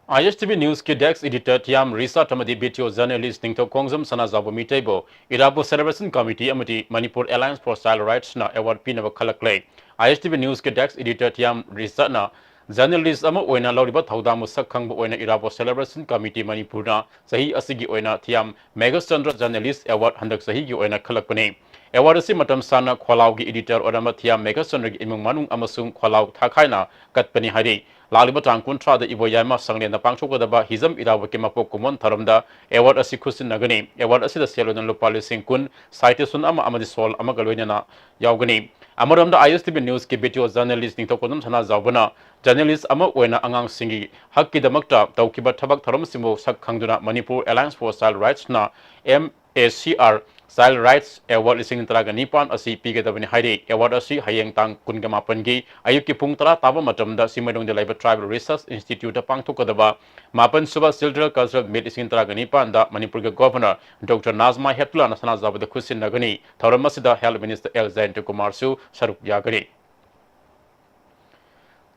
I S T V ꯅ꯭ꯌꯨꯁꯀꯤ ꯗꯦꯁ꯭ꯛ ꯏꯗꯤꯇꯔ ꯊꯤꯌꯥꯝ ꯔꯤꯆꯥꯔꯗ ꯑꯃꯗꯤ ꯚꯤꯗꯤꯑꯣ ꯖꯔꯅꯦꯂꯤꯁ ꯅꯤꯡꯊꯧꯈꯣꯡꯖꯝ ꯁꯅꯥꯖꯥꯎꯕ ꯃꯤꯇꯩꯕꯨ ꯏꯔꯥꯕꯣꯠ ꯁꯦꯂꯦꯕ꯭ꯔꯦꯁꯟ ꯀꯃꯤꯇꯤ ꯑꯃꯗꯤ ꯃꯅꯤꯄꯨꯔ ꯑꯦꯂꯥꯌꯟꯁ ꯐꯣꯔ ꯆꯥꯏꯜ ꯔꯥꯏꯠꯁꯅ ꯑꯦꯋꯥꯔꯗ ꯄꯤꯅꯕ ꯈꯜꯂꯛꯂꯦ꯫ ꯑꯥꯏ ꯑꯦꯁ ꯇꯤ ꯚꯤ ꯅ꯭ꯌꯨꯁꯀꯤ ꯗꯦꯁ꯭ꯛ ꯏꯗꯤꯇꯔ ꯊꯤꯌꯥꯝ ꯔꯤꯆꯥꯔꯗꯅ ꯖꯔꯅꯦꯂꯤꯁ ꯑꯃ ꯑꯣꯏꯅ ꯂꯧꯔꯤꯕ ꯊꯧꯗꯥꯡꯕꯨ ꯁꯛ ꯈꯪꯕ ꯑꯣꯏꯅ ꯏꯔꯥꯕꯣꯠ ꯁꯦꯂꯦꯕ꯭ꯔꯦꯁꯟ ꯀꯃꯤꯇꯤ ꯃꯅꯤꯄꯨꯔꯅ ꯆꯍꯤ ꯑꯁꯤꯒꯤ ꯑꯣꯏꯅ ꯊꯤꯌꯥꯝ ꯃꯦꯘꯆꯟꯗ꯭ꯔ ꯖꯔꯅꯦꯂꯤꯁ ꯑꯦꯋꯥꯔꯗ ꯍꯟꯗꯛ ꯆꯍꯤꯒꯤ ꯑꯣꯏꯅ ꯈꯜꯂꯛꯄꯅꯤ꯫ ꯑꯦꯋꯥꯔꯗ ꯑꯁꯤ ꯃꯇꯝ ꯁꯥꯡꯅ ꯈꯣꯂꯥꯎꯒꯤ ꯏꯗꯤꯇꯔ ꯑꯣꯏꯔꯝꯕ ꯊꯤꯌꯥꯝ ꯃꯦꯘꯆꯟꯗ꯭ꯔꯒꯤ ꯏꯃꯨꯡ ꯃꯅꯨꯡ ꯑꯃꯁꯨꯡ ꯈꯣꯂꯥꯎ ꯊꯥꯈꯥꯏꯅ ꯀꯠꯄꯅꯤ ꯍꯥꯏꯔꯤ꯫ ꯂꯥꯛꯂꯤꯕ ꯇꯥꯡ ꯀꯨꯟꯊ꯭ꯔꯥꯗ ꯏꯕꯣꯌꯥꯏꯃ ꯁꯪꯂꯦꯟꯗ ꯄꯥꯡꯊꯣꯛꯀꯗꯕ ꯍꯤꯖꯝ ꯏꯔꯥꯕꯣꯠꯀꯤ ꯃꯄꯣꯛ ꯀꯨꯝꯑꯣꯟ ꯊꯧꯔꯝꯗ ꯑꯦꯋꯥꯔꯗ ꯑꯁꯤ ꯈꯨꯠꯁꯤꯟꯅꯒꯅꯤ꯫ ꯑꯦꯋꯥꯔꯗ ꯑꯁꯤꯗ ꯁꯦꯜ ꯑꯣꯏꯅ ꯂꯨꯄꯥ ꯂꯤꯁꯤꯡ ꯀꯨꯟ, ꯁꯥꯍꯤꯇ꯭ꯌ ꯁꯨꯟ ꯑꯃ ꯑꯃꯗꯤ ꯁꯣꯜ ꯑꯃꯒ ꯂꯣꯏꯅꯅ ꯌꯥꯎꯒꯅꯤ꯫ ꯑꯃꯔꯣꯝꯗ ꯑꯥꯏ ꯑꯦꯁ ꯇꯤ ꯚꯤ ꯅ꯭ꯌꯨꯁꯀꯤ ꯚꯤꯗꯤꯑꯣ ꯖꯔꯅꯦꯂꯤꯁ ꯅꯤꯡꯊꯧꯀꯣꯟꯖꯝ ꯁꯅꯥꯖꯥꯎꯕꯅ ꯖꯔꯅꯦꯂꯤꯁ ꯑꯃ ꯑꯣꯏꯅ ꯑꯉꯥꯡꯁꯤꯡꯒꯤ ꯍꯛꯀꯤꯗꯃꯛꯇ ꯇꯧꯈꯤꯕ ꯊꯕꯛ ꯊꯧꯔꯝꯁꯤꯡꯕꯨ ꯁꯛ ꯈꯪꯗꯨꯅ ꯃꯅꯤꯄꯨꯔ ꯑꯦꯂꯥꯌꯟꯁ ꯐꯣꯔ ꯆꯥꯏꯜ ꯔꯥꯏꯠꯁꯅ M A C R child rights award ꯂꯤꯁꯤꯡ ꯇꯔꯥꯒ ꯅꯤꯄꯥꯟ ꯑꯁꯤ ꯄꯤꯒꯗꯕꯅꯤ ꯍꯥꯏꯔꯤ꯫ ꯑꯦꯋꯥꯔꯗ ꯑꯁꯤ ꯍꯌꯦꯡ ꯇꯥꯡ ꯀꯨꯟꯒ ꯃꯥꯄꯟꯒꯤ ꯑꯌꯨꯛꯀꯤ ꯄꯨꯡ ꯇꯔꯥ ꯇꯥꯕ ꯃꯇꯝꯗ ꯆꯤꯡꯃꯩꯔꯣꯡꯗ ꯂꯩꯕ ꯇ꯭ꯔꯥꯏꯕꯦꯜ ꯔꯤꯁꯔꯁ ꯏꯟꯁꯇꯤꯇ꯭ꯌꯨꯠꯇ ꯄꯥꯡꯊꯣꯛꯀꯗꯕ ꯃꯥꯄꯟ ꯁꯨꯕ ꯆꯤꯜꯗ꯭ꯔꯦꯟ ꯀꯜꯆꯔꯦꯜ ꯃꯤꯠ ꯂꯤꯁꯤꯡ ꯇꯔꯥꯒ ꯅꯤꯄꯥꯟꯗ ꯃꯅꯤꯄꯨꯔꯒꯤ ꯒꯣꯚꯔꯅꯔ ꯗꯣꯛꯇꯔ ꯅꯥꯖꯃꯥ ꯍꯦꯞꯇꯨꯂꯥꯅ ꯁꯅꯥꯖꯥꯎꯕꯗ ꯈꯨꯠꯁꯤꯟꯅꯒꯅꯤ꯫ ꯊꯧꯔꯝ ꯑꯁꯤꯗ ꯍꯦꯜꯊ ꯃꯤꯅꯤꯁꯇꯔ ꯑꯦꯜ ꯖꯌꯟꯇ ꯀꯨꯃꯥꯔꯁꯨ ꯁꯔꯨꯛ ꯌꯥꯒꯅꯤ꯫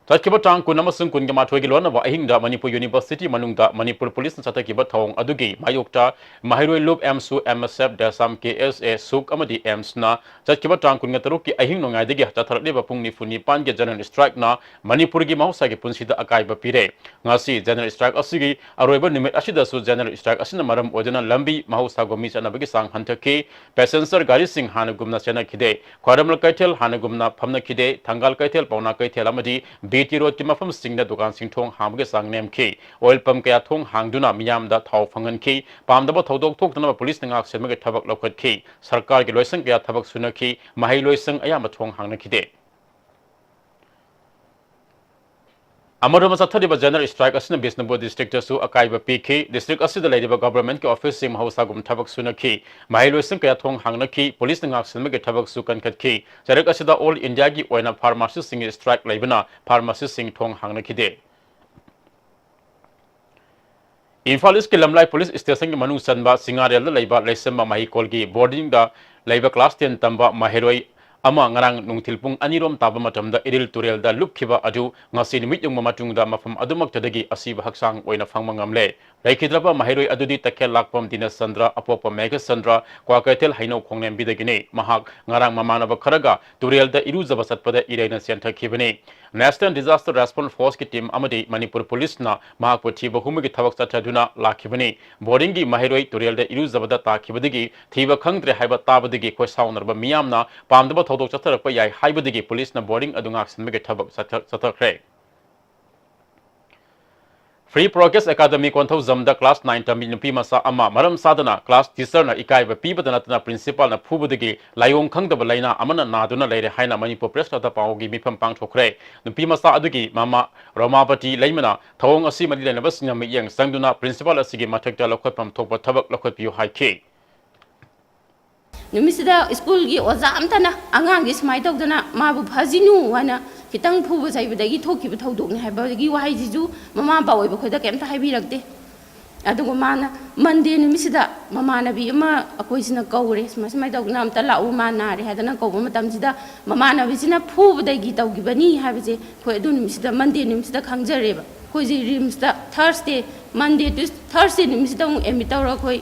ꯆꯠꯈꯤꯕ ꯇꯥꯡ ꯀꯨꯟ ꯑꯃꯁꯨꯡ ꯀꯨꯟꯒ ꯃꯥꯊꯣꯏꯒꯤ ꯂꯣꯟꯅꯕ ꯑꯍꯤꯡꯗ ꯃꯅꯤꯄꯨꯔ ꯌꯨꯅꯤꯚꯔꯁꯤꯇꯤ ꯃꯅꯨꯡꯗ ꯃꯅꯤꯄꯨꯔ ꯄꯨꯂꯤꯁꯅ ꯆꯠꯊꯈꯤꯕ ꯊꯧꯑꯣꯡ ꯑꯗꯨꯒꯤ ꯃꯥꯌꯣꯛꯇ ꯃꯍꯩꯔꯣꯏ ꯂꯨꯞ, ꯑꯦꯝꯁꯨ, ꯑꯦꯝ ꯑꯦꯁ ꯑꯦꯐ, ꯗꯦꯁꯥꯝ, ꯀꯦ ꯑꯦꯁ ꯑꯦ, ꯁꯨꯛ ꯑꯃꯗꯤ ꯑꯦꯝꯁꯅ ꯆꯠꯈꯤꯕ ꯇꯥꯡ ꯀꯨꯟꯒ ꯇꯔꯨꯛꯀꯤ ꯑꯍꯤꯡ ꯅꯣꯡꯌꯥꯏꯗꯒꯤ ꯆꯠꯊꯔꯛꯂꯤꯕ ꯄꯨꯡ ꯅꯤꯐꯨ ꯅꯤꯄꯥꯟꯒꯤ ꯖꯦꯅꯔꯦꯜ ꯁ꯭ꯇ꯭ꯔꯥꯏꯛꯅ ꯃꯅꯤꯄꯨꯔꯒꯤ ꯃꯍꯧꯁꯥꯒꯤ ꯄꯨꯟꯁꯤꯗ ꯑꯀꯥꯏꯕ ꯄꯤꯔꯦ꯫ ꯉꯁꯤ ꯖꯦꯅꯔꯦꯜ ꯁ꯭ꯇ꯭ꯔꯥꯏꯛ ꯑꯁꯤꯒꯤ ꯑꯔꯣꯏꯕ ꯅꯨꯃꯤꯠ ꯑꯁꯤꯗꯁꯨ ꯖꯦꯅꯔꯦꯜ ꯁ꯭ꯇ꯭ꯔꯥꯏꯛ ꯑꯁꯤꯅ ꯃꯔꯝ ꯑꯣꯏꯗꯨꯅ ꯂꯝꯕꯤ ꯃꯍꯧꯁꯥꯒꯨꯝ ꯃꯤ ꯆꯠꯅꯕꯒꯤ ꯆꯥꯡ ꯍꯟꯊꯈꯤ꯫ ꯄꯦꯁꯦꯟꯖꯔ ꯒꯥꯔꯤꯁꯤꯡ ꯍꯥꯟꯅꯒꯨꯝꯅ ꯆꯦꯟꯅꯈꯤꯗꯦ꯫ ꯈ꯭ꯋꯥꯏꯔꯝꯕꯟ ꯀꯩꯊꯦꯜ ꯍꯥꯟꯅꯒꯨꯝꯅ ꯐꯝꯅꯈꯤꯗꯦ꯫ ꯊꯪꯒꯥꯜ ꯀꯩꯊꯦꯜ, ꯄꯥꯎꯅꯥ ꯀꯩꯊꯦꯜ ꯑꯃꯗꯤ ꯕꯤ ꯖꯤ ꯇꯤ ꯔꯣꯗꯀꯤ ꯃꯐꯝꯁꯤꯡꯗ ꯗꯨꯀꯥꯟꯁꯤꯡ ꯊꯣꯡ ꯍꯥꯡꯕꯒꯤ ꯆꯥꯡ ꯅꯦꯝꯈꯤ꯫ ꯑꯣꯏꯜ ꯄꯝ ꯀꯌꯥ ꯊꯣꯡ ꯍꯥꯡꯗꯨꯅ ꯃꯤꯌꯥꯝꯗ ꯊꯥꯎ ꯐꯪꯍꯟꯈꯤ꯫ ꯄꯥꯝꯗꯕ ꯊꯧꯗꯣꯛ ꯊꯣꯛꯇꯅꯕ ꯄꯨꯂꯤꯁꯅ ꯉꯥꯛꯁꯦꯟꯕꯒꯤ ꯊꯕꯛ ꯂꯧꯈꯠꯈꯤ꯫ ꯁꯔꯀꯥꯔꯒꯤ ꯂꯣꯏꯁꯪ ꯀꯌꯥ ꯊꯕꯛ ꯁꯨꯅꯈꯤ꯫ ꯃꯍꯩ ꯂꯣꯏꯁꯪ ꯑꯌꯥꯝꯕ ꯊꯣꯡ ꯍꯥꯡꯅꯈꯤꯗꯦ꯫ ꯑꯃꯔꯣꯝꯗ ꯆꯠꯊꯔꯤꯕ ꯖꯦꯅꯔꯦꯜ ꯁ꯭ꯇ꯭ꯔꯥꯏꯛ ꯑꯁꯤꯅ ꯕꯤꯁꯅꯨꯄꯨꯔ ꯗꯤꯁꯇ꯭ꯔꯤꯛꯇꯁꯨ ꯑꯀꯥꯏꯕ ꯄꯤꯈꯤ꯫ ꯗꯤꯁꯇ꯭ꯔꯤꯛ ꯑꯁꯤꯗ ꯂꯩꯔꯤꯕ ꯒꯚꯔꯟꯃꯦꯟꯠꯀꯤ ꯑꯣꯐꯤꯁꯁꯤꯡ ꯃꯍꯧꯁꯥꯒꯨꯝ ꯊꯕꯛ ꯁꯨꯅꯈꯤ꯫ ꯃꯍꯩꯂꯣꯏꯁꯪ ꯀꯌꯥ ꯊꯣꯡ ꯍꯥꯡꯅꯈꯤ꯫ ꯄꯨꯂꯤꯁꯅ ꯉꯥꯛꯁꯦꯟꯕꯒꯤ ꯊꯕꯛꯁꯨ ꯀꯟꯈꯠꯈꯤ꯫ ꯆꯩꯔꯛ ꯑꯁꯤꯗ ꯑꯣꯜ ꯏꯟꯗꯤꯌꯥꯒꯤ ꯑꯣꯏꯅ ꯐꯥꯔꯃꯥꯁꯤꯁꯁꯤꯡꯒꯤ ꯁ꯭ꯇ꯭ꯔꯥꯏꯛ ꯂꯩꯕꯅ ꯐꯥꯔꯃꯥꯁꯤꯁꯁꯤꯡ ꯊꯣꯡ ꯍꯥꯡꯅꯈꯤꯗꯦ꯫ ꯏꯝꯐꯥꯜ ꯏꯁꯀꯤ ꯂꯝꯂꯥꯏ ꯄꯨꯂꯤꯁ ꯁ꯭ꯇꯦꯁꯟꯒꯤ ꯃꯅꯨꯡ ꯆꯟꯕ ꯁꯤꯡꯉꯥꯔꯦꯜꯗ ꯂꯩꯕ ꯂꯩꯁꯦꯝꯕ ꯃꯍꯩꯀꯣꯜꯒꯤ ꯕꯣꯔꯗꯤꯡꯗ ꯂꯩꯕ ꯀ꯭ꯂꯥꯁ ꯇꯦꯟ ꯇꯝꯕ ꯃꯍꯩꯔꯣꯏ ꯑꯃ ꯉꯔꯥꯡ ꯅꯨꯡꯊꯤꯜ ꯄꯨꯡ ꯑꯅꯤꯔꯣꯝ ꯇꯥꯕ ꯃꯇꯝꯗ ꯏꯔꯤꯜ ꯇꯨꯔꯦꯜꯗ ꯂꯨꯞꯈꯤꯕ ꯑꯗꯨ ꯉꯁꯤ ꯅꯨꯃꯤꯠ ꯌꯨꯡꯕ ꯃꯇꯨꯡꯗ ꯃꯐꯝ ꯑꯗꯨꯃꯛꯇꯗꯒꯤ ꯑꯁꯤꯕ ꯍꯛꯆꯥꯡ ꯑꯣꯏꯅ ꯐꯪꯕ ꯉꯝꯂꯦ꯫ ꯂꯩꯈꯤꯗ꯭ꯔꯕ ꯃꯍꯩꯔꯣꯏ ꯑꯗꯨꯗꯤ ꯇꯈꯦꯜ ꯂꯥꯛꯄꯝ ꯗꯤꯅꯆꯟꯗ꯭ꯔ, ꯑꯄꯣꯛꯄ ꯃꯦꯘꯆꯟꯗ꯭ꯔ, ꯀ꯭ꯋꯥꯀꯩꯊꯦꯜ ꯍꯩꯅꯧ ꯈꯣꯡꯂꯦꯝꯕꯤꯗꯒꯤꯅꯤ꯫ ꯃꯍꯥꯛ ꯉꯔꯥꯡ ꯃꯃꯥꯟꯅꯕ ꯈꯔꯒ ꯇꯨꯔꯦꯜꯗ ꯏꯔꯨꯖꯕ ꯆꯠꯄꯗ ꯏꯔꯩꯅ ꯆꯦꯟꯊꯈꯤꯕꯅꯤ꯫ National Disaster Response Forceꯀꯤ team ꯑꯃꯗꯤ ꯃꯅꯤꯄꯨꯔ ꯄꯨꯂꯤꯁꯅ ꯃꯍꯥꯛꯄꯨ ꯊꯤꯕ ꯍꯨꯝꯕꯒꯤ ꯊꯕꯛ ꯆꯠꯊꯗꯨꯅ ꯂꯥꯛꯈꯤꯕꯅꯤ꯫ ꯕꯣꯔꯗꯤꯡꯒꯤ ꯃꯍꯩꯔꯣꯏ ꯇꯨꯔꯦꯜꯗ ꯏꯔꯨꯖꯕꯗ ꯇꯥꯈꯤꯕꯗꯒꯤ ꯊꯤꯕ ꯈꯪꯗ꯭ꯔꯦ ꯍꯥꯏꯕ ꯇꯥꯕꯗꯒꯤ ꯈꯣꯏꯁꯥꯎꯅꯔꯕ ꯃꯤꯌꯥꯝꯅ ꯄꯥꯝꯗꯕ ꯊꯧꯗꯣꯛ ꯆꯠꯊꯔꯛꯄ ꯌꯥꯏ ꯍꯥꯏꯕꯗꯒꯤ ꯄꯨꯂꯤꯁꯅ ꯕꯣꯔꯗꯤꯡ ꯑꯗꯨ ꯉꯥꯛꯁꯤꯟꯕꯒꯤ ꯊꯕꯛ ꯆꯠꯊ-, ꯆꯠꯊꯈ꯭ꯔꯦ꯫ Free Progress Academy ꯀꯣꯟꯊꯧꯖꯝꯗ class nine ꯇꯝꯕꯤ ꯅꯨꯄꯤ ꯃꯆꯥ ꯑꯃ ꯃꯔꯝ ꯆꯥꯗꯅ class teacherꯅ ꯏꯀꯥꯏꯕ ꯄꯤꯕꯇ ꯅꯠꯇꯅ principalꯅ ꯐꯨꯕꯗꯒꯤ ꯂꯥꯏꯑꯣꯡ ꯈꯪꯗꯕ ꯂꯥꯏꯅꯥ ꯑꯃꯅ ꯅꯥꯗꯨꯅ ꯂꯩꯔꯦ ꯍꯥꯏꯅ ꯃꯅꯤꯄꯨꯔ Press Clubꯇ ꯄꯥꯎꯒꯤ ꯃꯤꯐꯝ ꯄꯥꯡꯊꯣꯛꯈ꯭ꯔꯦ꯫ ꯅꯨꯄꯤ ꯃꯆꯥ ꯑꯗꯨꯒꯤ ꯃꯃꯥ ꯔꯣꯃꯥꯄꯇꯤ ꯂꯩꯃꯅ ꯊꯧꯑꯣꯡ ꯑꯁꯤ ꯃꯔꯤ ꯂꯩꯅꯕꯁꯤꯡꯅ ꯃꯤꯠꯌꯦꯡ ꯆꯪꯗꯨꯅ principal ꯑꯁꯤꯒꯤ ꯃꯊꯛꯇ ꯂꯧꯈꯠꯐꯝ ꯊꯣꯛꯄ ꯊꯕꯛ ꯂꯧꯈꯠꯄꯤꯌꯨ ꯍꯥꯏꯈꯤ꯫ ꯅꯨꯃꯤꯠꯁꯤꯗ ꯁ꯭ꯀꯨꯜꯒꯤ ꯑꯣꯖꯥ ꯑꯝꯇꯅ ꯑꯉꯥꯡꯁꯤ ꯁꯨꯃꯥꯏꯅ ꯇꯧꯗꯅ ꯃꯥꯕꯨ ꯐꯖꯤꯅꯨ ꯍꯥꯏꯅ ꯈꯤꯇꯪ ꯐꯨꯕ ꯆꯩꯕꯗꯒꯤ ꯊꯣꯛꯈꯤꯕ ꯊꯧꯗꯣꯛꯅꯤ ꯍꯥꯏꯕꯒꯤ ꯋꯥꯍꯩꯁꯤꯁꯨ ꯃꯃꯥ ꯃꯄꯥ ꯑꯣꯏꯕ ꯑꯩꯈꯣꯏꯗ ꯀꯩꯝꯇ ꯍꯥꯏꯕꯤꯔꯛꯇꯦ꯫ ꯑꯗꯨꯒ ꯃꯥꯅ Monday ꯅꯨꯃꯤꯠꯁꯤꯗ ꯃꯃꯥꯟꯅꯕꯤ ꯑꯃ ꯑꯩꯈꯣꯏꯁꯤꯅ ꯀꯧꯔꯦ, ꯁꯨꯃꯥꯏ ꯁꯨꯃꯥꯏꯅ ꯇꯧꯗꯅ ꯑꯝꯇ ꯂꯥꯛꯎ, ꯃꯥ ꯅꯥꯔꯦ ꯍꯥꯏꯗꯅ ꯀꯧꯕ ꯃꯇꯝꯁꯤꯗ ꯃꯃꯥꯟꯅꯕꯤꯁꯤꯅ ꯐꯨꯕꯗꯒꯤ ꯇꯧꯈꯤꯕꯅꯤ ꯍꯥꯏꯕꯁꯦ ꯑꯩꯈꯣꯏ ꯑꯗꯨ ꯅꯨꯃꯤꯠꯁꯤꯗ, Monday ꯅꯨꯃꯤꯠꯁꯤꯗ ꯈꯪꯖꯔꯦꯕ꯫ ꯑꯩꯈꯣꯏꯁꯦ RIMSꯇ Thursday, Monday to Thursday ꯅꯨꯃꯤꯠꯁꯤꯗ ꯑꯃꯨꯛ admit ꯇꯧꯔꯒ ꯑꯩꯈꯣꯏ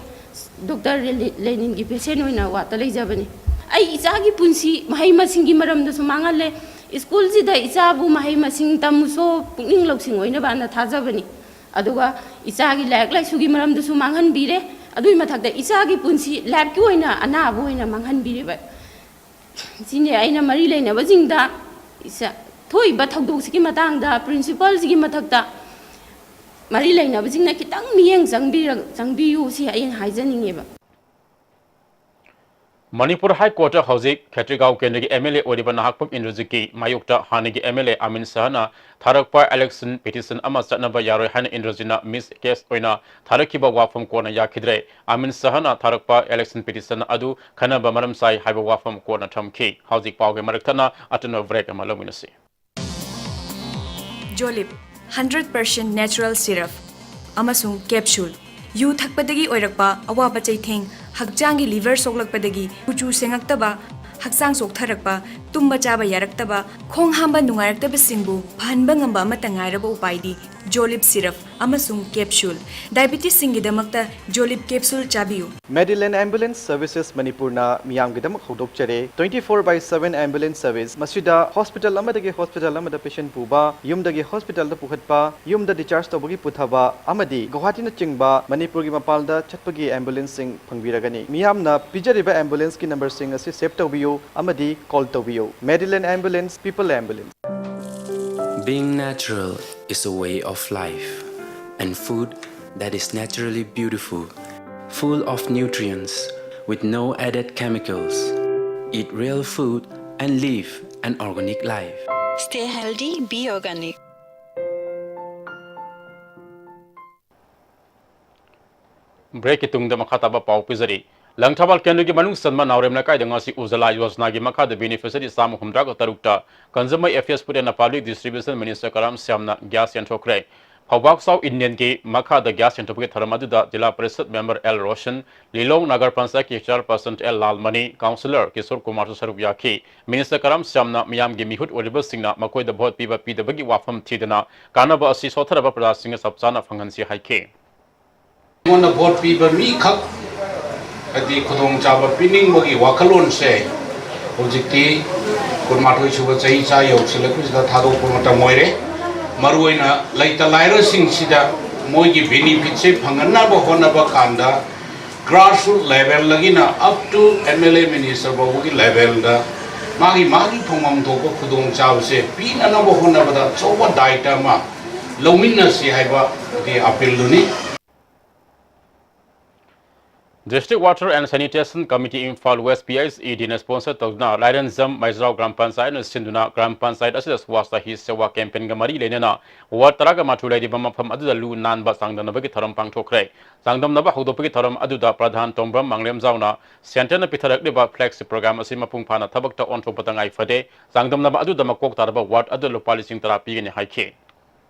Doctor ꯂꯦꯅꯤꯟꯒꯤ patient ꯑꯣꯏꯅ wardꯇ ꯂꯩꯖꯕꯅꯤ꯫ ꯑꯩ ꯏꯆꯥꯒꯤ ꯄꯨꯟꯁꯤ ꯃꯍꯩ ꯃꯁꯤꯡꯒꯤ ꯃꯔꯝꯗꯁꯨ ꯃꯥꯡꯍꯜꯂꯦ꯫ ꯁ꯭ꯀꯨꯜꯁꯤꯗ ꯏꯆꯥꯕꯨ ꯃꯍꯩ ꯃꯁꯤꯡ ꯇꯝꯃꯨꯁꯣ, ꯄꯨꯛꯅꯤꯡ ꯂꯧꯁꯤꯡ ꯑꯣꯏꯅꯕꯅ ꯊꯥꯖꯕꯅꯤ꯫ ꯑꯗꯨꯒ ꯏꯆꯥꯒꯤ ꯂꯥꯏꯔꯤꯛ ꯂꯥꯏꯁꯨꯒꯤ ꯃꯔꯝꯗꯁꯨ ꯃꯥꯡꯍꯟꯕꯤꯔꯦ꯫ ꯑꯗꯨꯒꯤ ꯃꯊꯛꯇ ꯏꯆꯥꯒꯤ ꯄꯨꯟꯁꯤ lifeꯀꯤ ꯑꯣꯏꯅ ꯑꯅꯥꯕ ꯑꯣꯏꯅ ꯃꯥꯡꯍꯟꯕꯤꯔꯦꯕ꯫ ꯁꯤꯅꯤ ꯑꯩꯅ ꯃꯔꯤ ꯂꯩꯅꯕꯁꯤꯡꯗ ꯏꯆꯥ-, ꯊꯣꯛꯏꯕ ꯊꯧꯗꯣꯛꯁꯤꯒꯤ ꯃꯇꯥꯡꯗ ꯄ꯭ꯔꯤꯟꯁꯤꯄꯜꯁꯤꯒꯤ ꯃꯊꯛꯇ ꯃꯔꯤ ꯂꯩꯅꯕꯁꯤꯡꯅ ꯈꯤꯇꯪ ꯃꯤꯠꯌꯦꯡ ꯆꯪꯕꯤꯔ-, ꯆꯪꯕꯤꯌꯨ ꯁꯤ ꯑꯩꯅ ꯍꯥꯏꯖꯅꯤꯡꯉꯦꯕ꯫ ꯃꯅꯤꯄꯨꯔ ꯍꯥꯏ ꯀꯣꯔꯠꯇ ꯍꯧꯖꯤꯛ ꯈꯦꯇ꯭ꯔꯤꯒꯥꯎ ꯀꯦꯟꯗ꯭ꯔꯒꯤ ꯑꯦꯝ ꯑꯦꯜ ꯑꯦ ꯑꯣꯏꯔꯤꯕ ꯅꯍꯥꯛꯄꯝ ꯏꯟꯗ꯭ꯔꯖꯤꯠꯀꯤ ꯃꯥꯌꯣꯛꯇ ꯍꯥꯟꯅꯒꯤ ꯑꯦꯝ ꯑꯦꯜ ꯑꯦ ꯑꯃꯤꯟ ꯁꯍꯥꯅ ꯊꯥꯔꯛꯄ ꯏꯂꯦꯛꯁꯟ ꯄꯤꯇꯤꯁꯟ ꯑꯃ ꯆꯠꯅꯕ ꯌꯥꯔꯣꯏ ꯍꯥꯏꯅ ꯏꯟꯗ꯭ꯔꯖꯤꯠꯅ ꯃꯤꯁ ꯀꯦꯁ ꯑꯣꯏꯅ ꯊꯥꯔꯛꯈꯤꯕ ꯋꯥꯐꯝ ꯀꯣꯟꯅ ꯌꯥꯈꯤꯗ꯭ꯔꯦ꯫ ꯑꯃꯤꯟ ꯁꯍꯥꯅ ꯊꯥꯔꯛꯄ ꯏꯂꯦꯛꯁꯟ ꯄꯤꯇꯤꯁꯟ ꯑꯗꯨ ꯈꯟꯅꯕ ꯃꯔꯝ ꯆꯥꯏ ꯍꯥꯏꯕ ꯋꯥꯐꯝ ꯀꯣꯟꯅ ꯊꯝꯈꯤ꯫ ꯍꯧꯖꯤꯛ ꯄꯥꯎꯒꯤ ꯃꯔꯛ ꯊꯠꯅ ꯑꯇꯦꯟꯕ ꯕ꯭ꯔꯦꯛ ꯑꯃ ꯂꯧꯃꯤꯟꯅꯁꯤ꯫ ꯖꯣꯂꯤꯞ ꯍꯟꯗ꯭ꯔꯦꯠ ꯄꯥꯔꯁꯦꯟ ꯅꯦꯆꯔꯦꯜ ꯁꯤꯔꯞ ꯑꯃꯁꯨꯡ ꯀꯦꯞꯁꯨꯜ꯫ ꯌꯨ ꯊꯛꯄꯗꯒꯤ ꯑꯣꯏꯔꯛꯄ ꯑꯋꯥꯕ ꯆꯩꯊꯦꯡ, ꯍꯛꯆꯥꯡꯒꯤ ꯂꯤꯚꯔ ꯁꯣꯛꯂꯛꯄꯗꯒꯤ ꯀꯨꯆꯨ ꯁꯦꯡꯉꯛꯇꯕ, ꯍꯛꯆꯥꯡ ꯆꯣꯛꯊꯔꯛꯄ, ꯇꯨꯝꯕ ꯆꯥꯕ ꯌꯥꯔꯛꯇꯕ, ꯈꯣꯡ ꯍꯥꯝꯕ ꯅꯨꯡꯉꯥꯏꯔꯛꯇꯕꯁꯤꯡꯕꯨ ꯐꯍꯟꯕ ꯉꯝꯕ ꯑꯃꯠꯇ ꯉꯥꯏꯔꯕ ꯎꯄꯥꯏꯗꯤ ꯖꯣꯂꯤꯞ ꯁꯤꯔꯞ ꯑꯃꯁꯨꯡ ꯀꯦꯞꯁꯨꯜ꯫ ꯗꯥꯏꯕꯤꯇꯤꯁꯁꯤꯡꯒꯤꯗꯃꯛꯇ ꯖꯣꯂꯤꯞ ꯀꯦꯞꯁꯨꯜ ꯆꯥꯕꯤꯌꯨ꯫ Medillion Ambulance Services ꯃꯅꯤꯄꯨꯔꯅ ꯃꯤꯌꯥꯝꯒꯤꯗꯃꯛ ꯍꯧꯗꯣꯛꯆꯔꯦ twenty four by seven ambulance service꯫ ꯃꯁꯤꯗ hospital ꯑꯃꯗꯒꯤ hospital ꯑꯃꯗ patient ꯄꯨꯕ, ꯌꯨꯝꯗꯒꯤ hospitalꯗ ꯄꯨꯈꯠꯄ, ꯌꯨꯝꯗ discharge ꯇꯧꯕꯒꯤ ꯄꯨꯊꯕ ꯑꯃꯗꯤ ꯒꯨꯋꯥꯍꯥꯇꯤꯅꯆꯤꯡꯕ ꯃꯅꯤꯄꯨꯔꯒꯤ ꯃꯄꯥꯟꯗ ꯆꯠꯄꯒꯤ ambulanceꯁꯤꯡ ꯐꯪꯕꯤꯔꯒꯅꯤ꯫ ꯃꯤꯌꯥꯝꯅ ꯄꯤꯖꯔꯤꯕ ambulanceꯀꯤ numberꯁꯤꯡ ꯑꯁꯤ save ꯇꯧꯕꯤꯌꯨ ꯑꯃꯗꯤ call ꯇꯧꯕꯤꯌꯨ꯫ Medillion Ambulance, People Ambulance꯫ Being natural is a way of life, and food that is naturally beautiful, full of nutrients, with no added chemicals. Eat real food and live an organic life. Stay healthy, be organic. ꯕ꯭ꯔꯦꯛꯀꯤ ꯇꯨꯡꯗ ꯃꯈꯥ ꯇꯥꯕ ꯄꯥꯎ ꯄꯤꯖꯔꯤ꯫ ꯂꯪꯊꯕꯥꯜ ꯀꯦꯟꯗ꯭ꯔꯒꯤ ꯃꯅꯨꯡ ꯆꯟꯕ ꯅꯥꯎꯔꯦꯝ ꯂꯩꯀꯥꯏꯗ ꯉꯁꯤ ꯎꯖꯂꯥ ꯌꯣꯖꯅꯥꯒꯤ ꯃꯈꯥꯗ beneficiary ꯆꯥꯝꯃ ꯍꯨꯝꯗ꯭ꯔꯥꯒ ꯇꯔꯨꯛꯇ Consumer Affairs Food and Public Distribution Minister Karam ꯁ꯭ꯌꯥꯝꯅ gas ꯌꯦꯟꯊꯣꯛꯈ꯭ꯔꯦ꯫ ꯐꯧꯕꯥꯛ ꯆꯥꯎ ꯏꯟꯗꯤꯌꯟꯒꯤ ꯃꯈꯥꯗ gas ꯌꯦꯟꯊꯣꯛꯄꯒꯤ ꯊꯧꯔꯝ ꯑꯗꯨꯗ ꯖꯤꯂꯥ ꯄꯔꯤꯁꯗ member ꯑꯦꯜ ꯔꯣꯁꯟ, ꯂꯤꯂꯣꯡ ꯅꯒꯔ ꯄꯟꯆꯥꯌꯠꯀꯤ chairperson L Lalmani, councillor Kishore ꯀꯨꯃꯥꯔꯁꯨ ꯁꯔꯨꯛ ꯌꯥꯈꯤ꯫ Minister ꯀꯔꯥꯝ ꯁ꯭ꯌꯥꯝꯅ ꯃꯤꯌꯥꯝꯒꯤ ꯃꯤꯍꯨꯠ ꯑꯣꯏꯔꯤꯕꯁꯤꯡꯅ ꯃꯈꯣꯏꯗ vote ꯄꯤꯕ ꯄꯤꯗꯕꯒꯤ ꯋꯥꯐꯝ ꯊꯤꯗꯅ ꯀꯥꯟꯅꯕ ꯑꯁꯤ ꯁꯣꯠꯊꯔꯕ ꯄ꯭ꯔꯖꯥꯁꯤꯡꯅ ꯆꯞ ꯆꯥꯅ ꯐꯪꯍꯟꯁꯤ ꯍꯥꯏꯈꯤ꯫ ꯑꯩꯉꯣꯟꯗ vote ꯄꯤꯕ ꯃꯤꯈꯛ ꯍꯥꯏꯗꯤ ꯈꯨꯗꯣꯡꯆꯥꯕ ꯄꯤꯅꯤꯡꯕꯒꯤ ꯋꯥꯈꯜꯂꯣꯟꯁꯦ ꯍꯧꯖꯤꯛꯇꯤ ꯀꯨꯟꯃꯥꯊꯣꯏ ꯁꯨꯕ ꯆꯍꯤꯆꯥ ꯌꯧꯁꯤꯜꯂꯛꯄꯁꯤꯗ ꯊꯥꯗꯣꯛꯄ ꯃꯇꯝ ꯑꯣꯏꯔꯦ꯫ ꯃꯔꯨꯑꯣꯏꯅ ꯂꯩꯇ ꯂꯥꯏꯔꯁꯤꯡꯁꯤꯗ ꯃꯣꯏꯒꯤ benefitꯁꯦ ꯐꯪꯍꯟꯅꯕ ꯍꯣꯠꯅꯕ ꯀꯥꯟꯗ grassroot levelꯗꯒꯤꯅ up to M L A minister ꯐꯥꯎꯕꯒꯤ levelꯗ ꯃꯥꯒꯤ ꯃꯥꯒꯤ ꯐꯪꯐꯝ ꯊꯣꯛꯄ ꯈꯨꯗꯣꯡꯆꯥꯕꯁꯦ ꯄꯤꯅꯅꯕ ꯍꯣꯠꯅꯕꯗ ꯑꯆꯧꯕ ꯗꯥꯏꯇ ꯑꯃ ꯂꯧꯃꯤꯟꯅꯁꯤ ꯍꯥꯏꯕꯒꯤ ꯑꯄꯤꯜꯗꯨꯅꯤ꯫ District Water and Sanitation Committee, Imphal West, P I S E D ꯅ sponsor ꯇꯧꯗꯨꯅ ꯂꯥꯏꯔꯦꯟꯖꯝ ꯃꯩꯖꯥꯎ ꯒ꯭ꯔꯥꯝ ꯄꯟꯆꯥꯌꯠꯅ ꯁꯤꯟꯗꯨꯅ ꯒ꯭ꯔꯥꯝ ꯄꯟꯆꯥꯌꯠ ꯑꯁꯤꯗ Swachhta Hi Seva campaign ꯒ ꯃꯔꯤ ꯂꯩꯅꯅ ward ꯇꯔꯥꯒ ꯃꯥꯊꯣꯏ ꯂꯩꯔꯤꯕ ꯃꯐꯝ ꯑꯗꯨꯗ ꯂꯨ ꯅꯥꯟꯕ ꯆꯥꯡꯗꯝꯅꯕꯒꯤ ꯊꯧꯔꯝ ꯄꯥꯡꯊꯣꯛꯈ꯭ꯔꯦ꯫ ꯆꯥꯡꯗꯝꯅꯕ ꯍꯧꯗꯣꯛꯄꯒꯤ ꯊꯧꯔꯝ ꯑꯗꯨꯗ ꯄ꯭ꯔꯙꯥꯟ ꯇꯣꯝꯕ꯭ꯔꯝ ꯃꯥꯡꯂꯦꯝꯖꯥꯎꯅ centre ꯅ ꯄꯤꯊꯔꯛꯂꯤꯕ flagship program ꯑꯁꯤ ꯃꯄꯨꯡ ꯐꯥꯅ ꯊꯕꯛꯇ ꯑꯣꯟꯊꯣꯛꯄ ꯇꯉꯥꯏ ꯐꯗꯦ꯫ ꯆꯥꯡꯗꯝꯅꯕ ꯑꯗꯨꯗ ꯃꯀꯣꯛ ꯇꯥꯔꯕ ward ꯑꯗꯨ ꯂꯨꯄꯥ ꯂꯤꯁꯤꯡ ꯇꯔꯥ ꯄꯤꯒꯅꯤ ꯍꯥꯏꯈꯤ꯫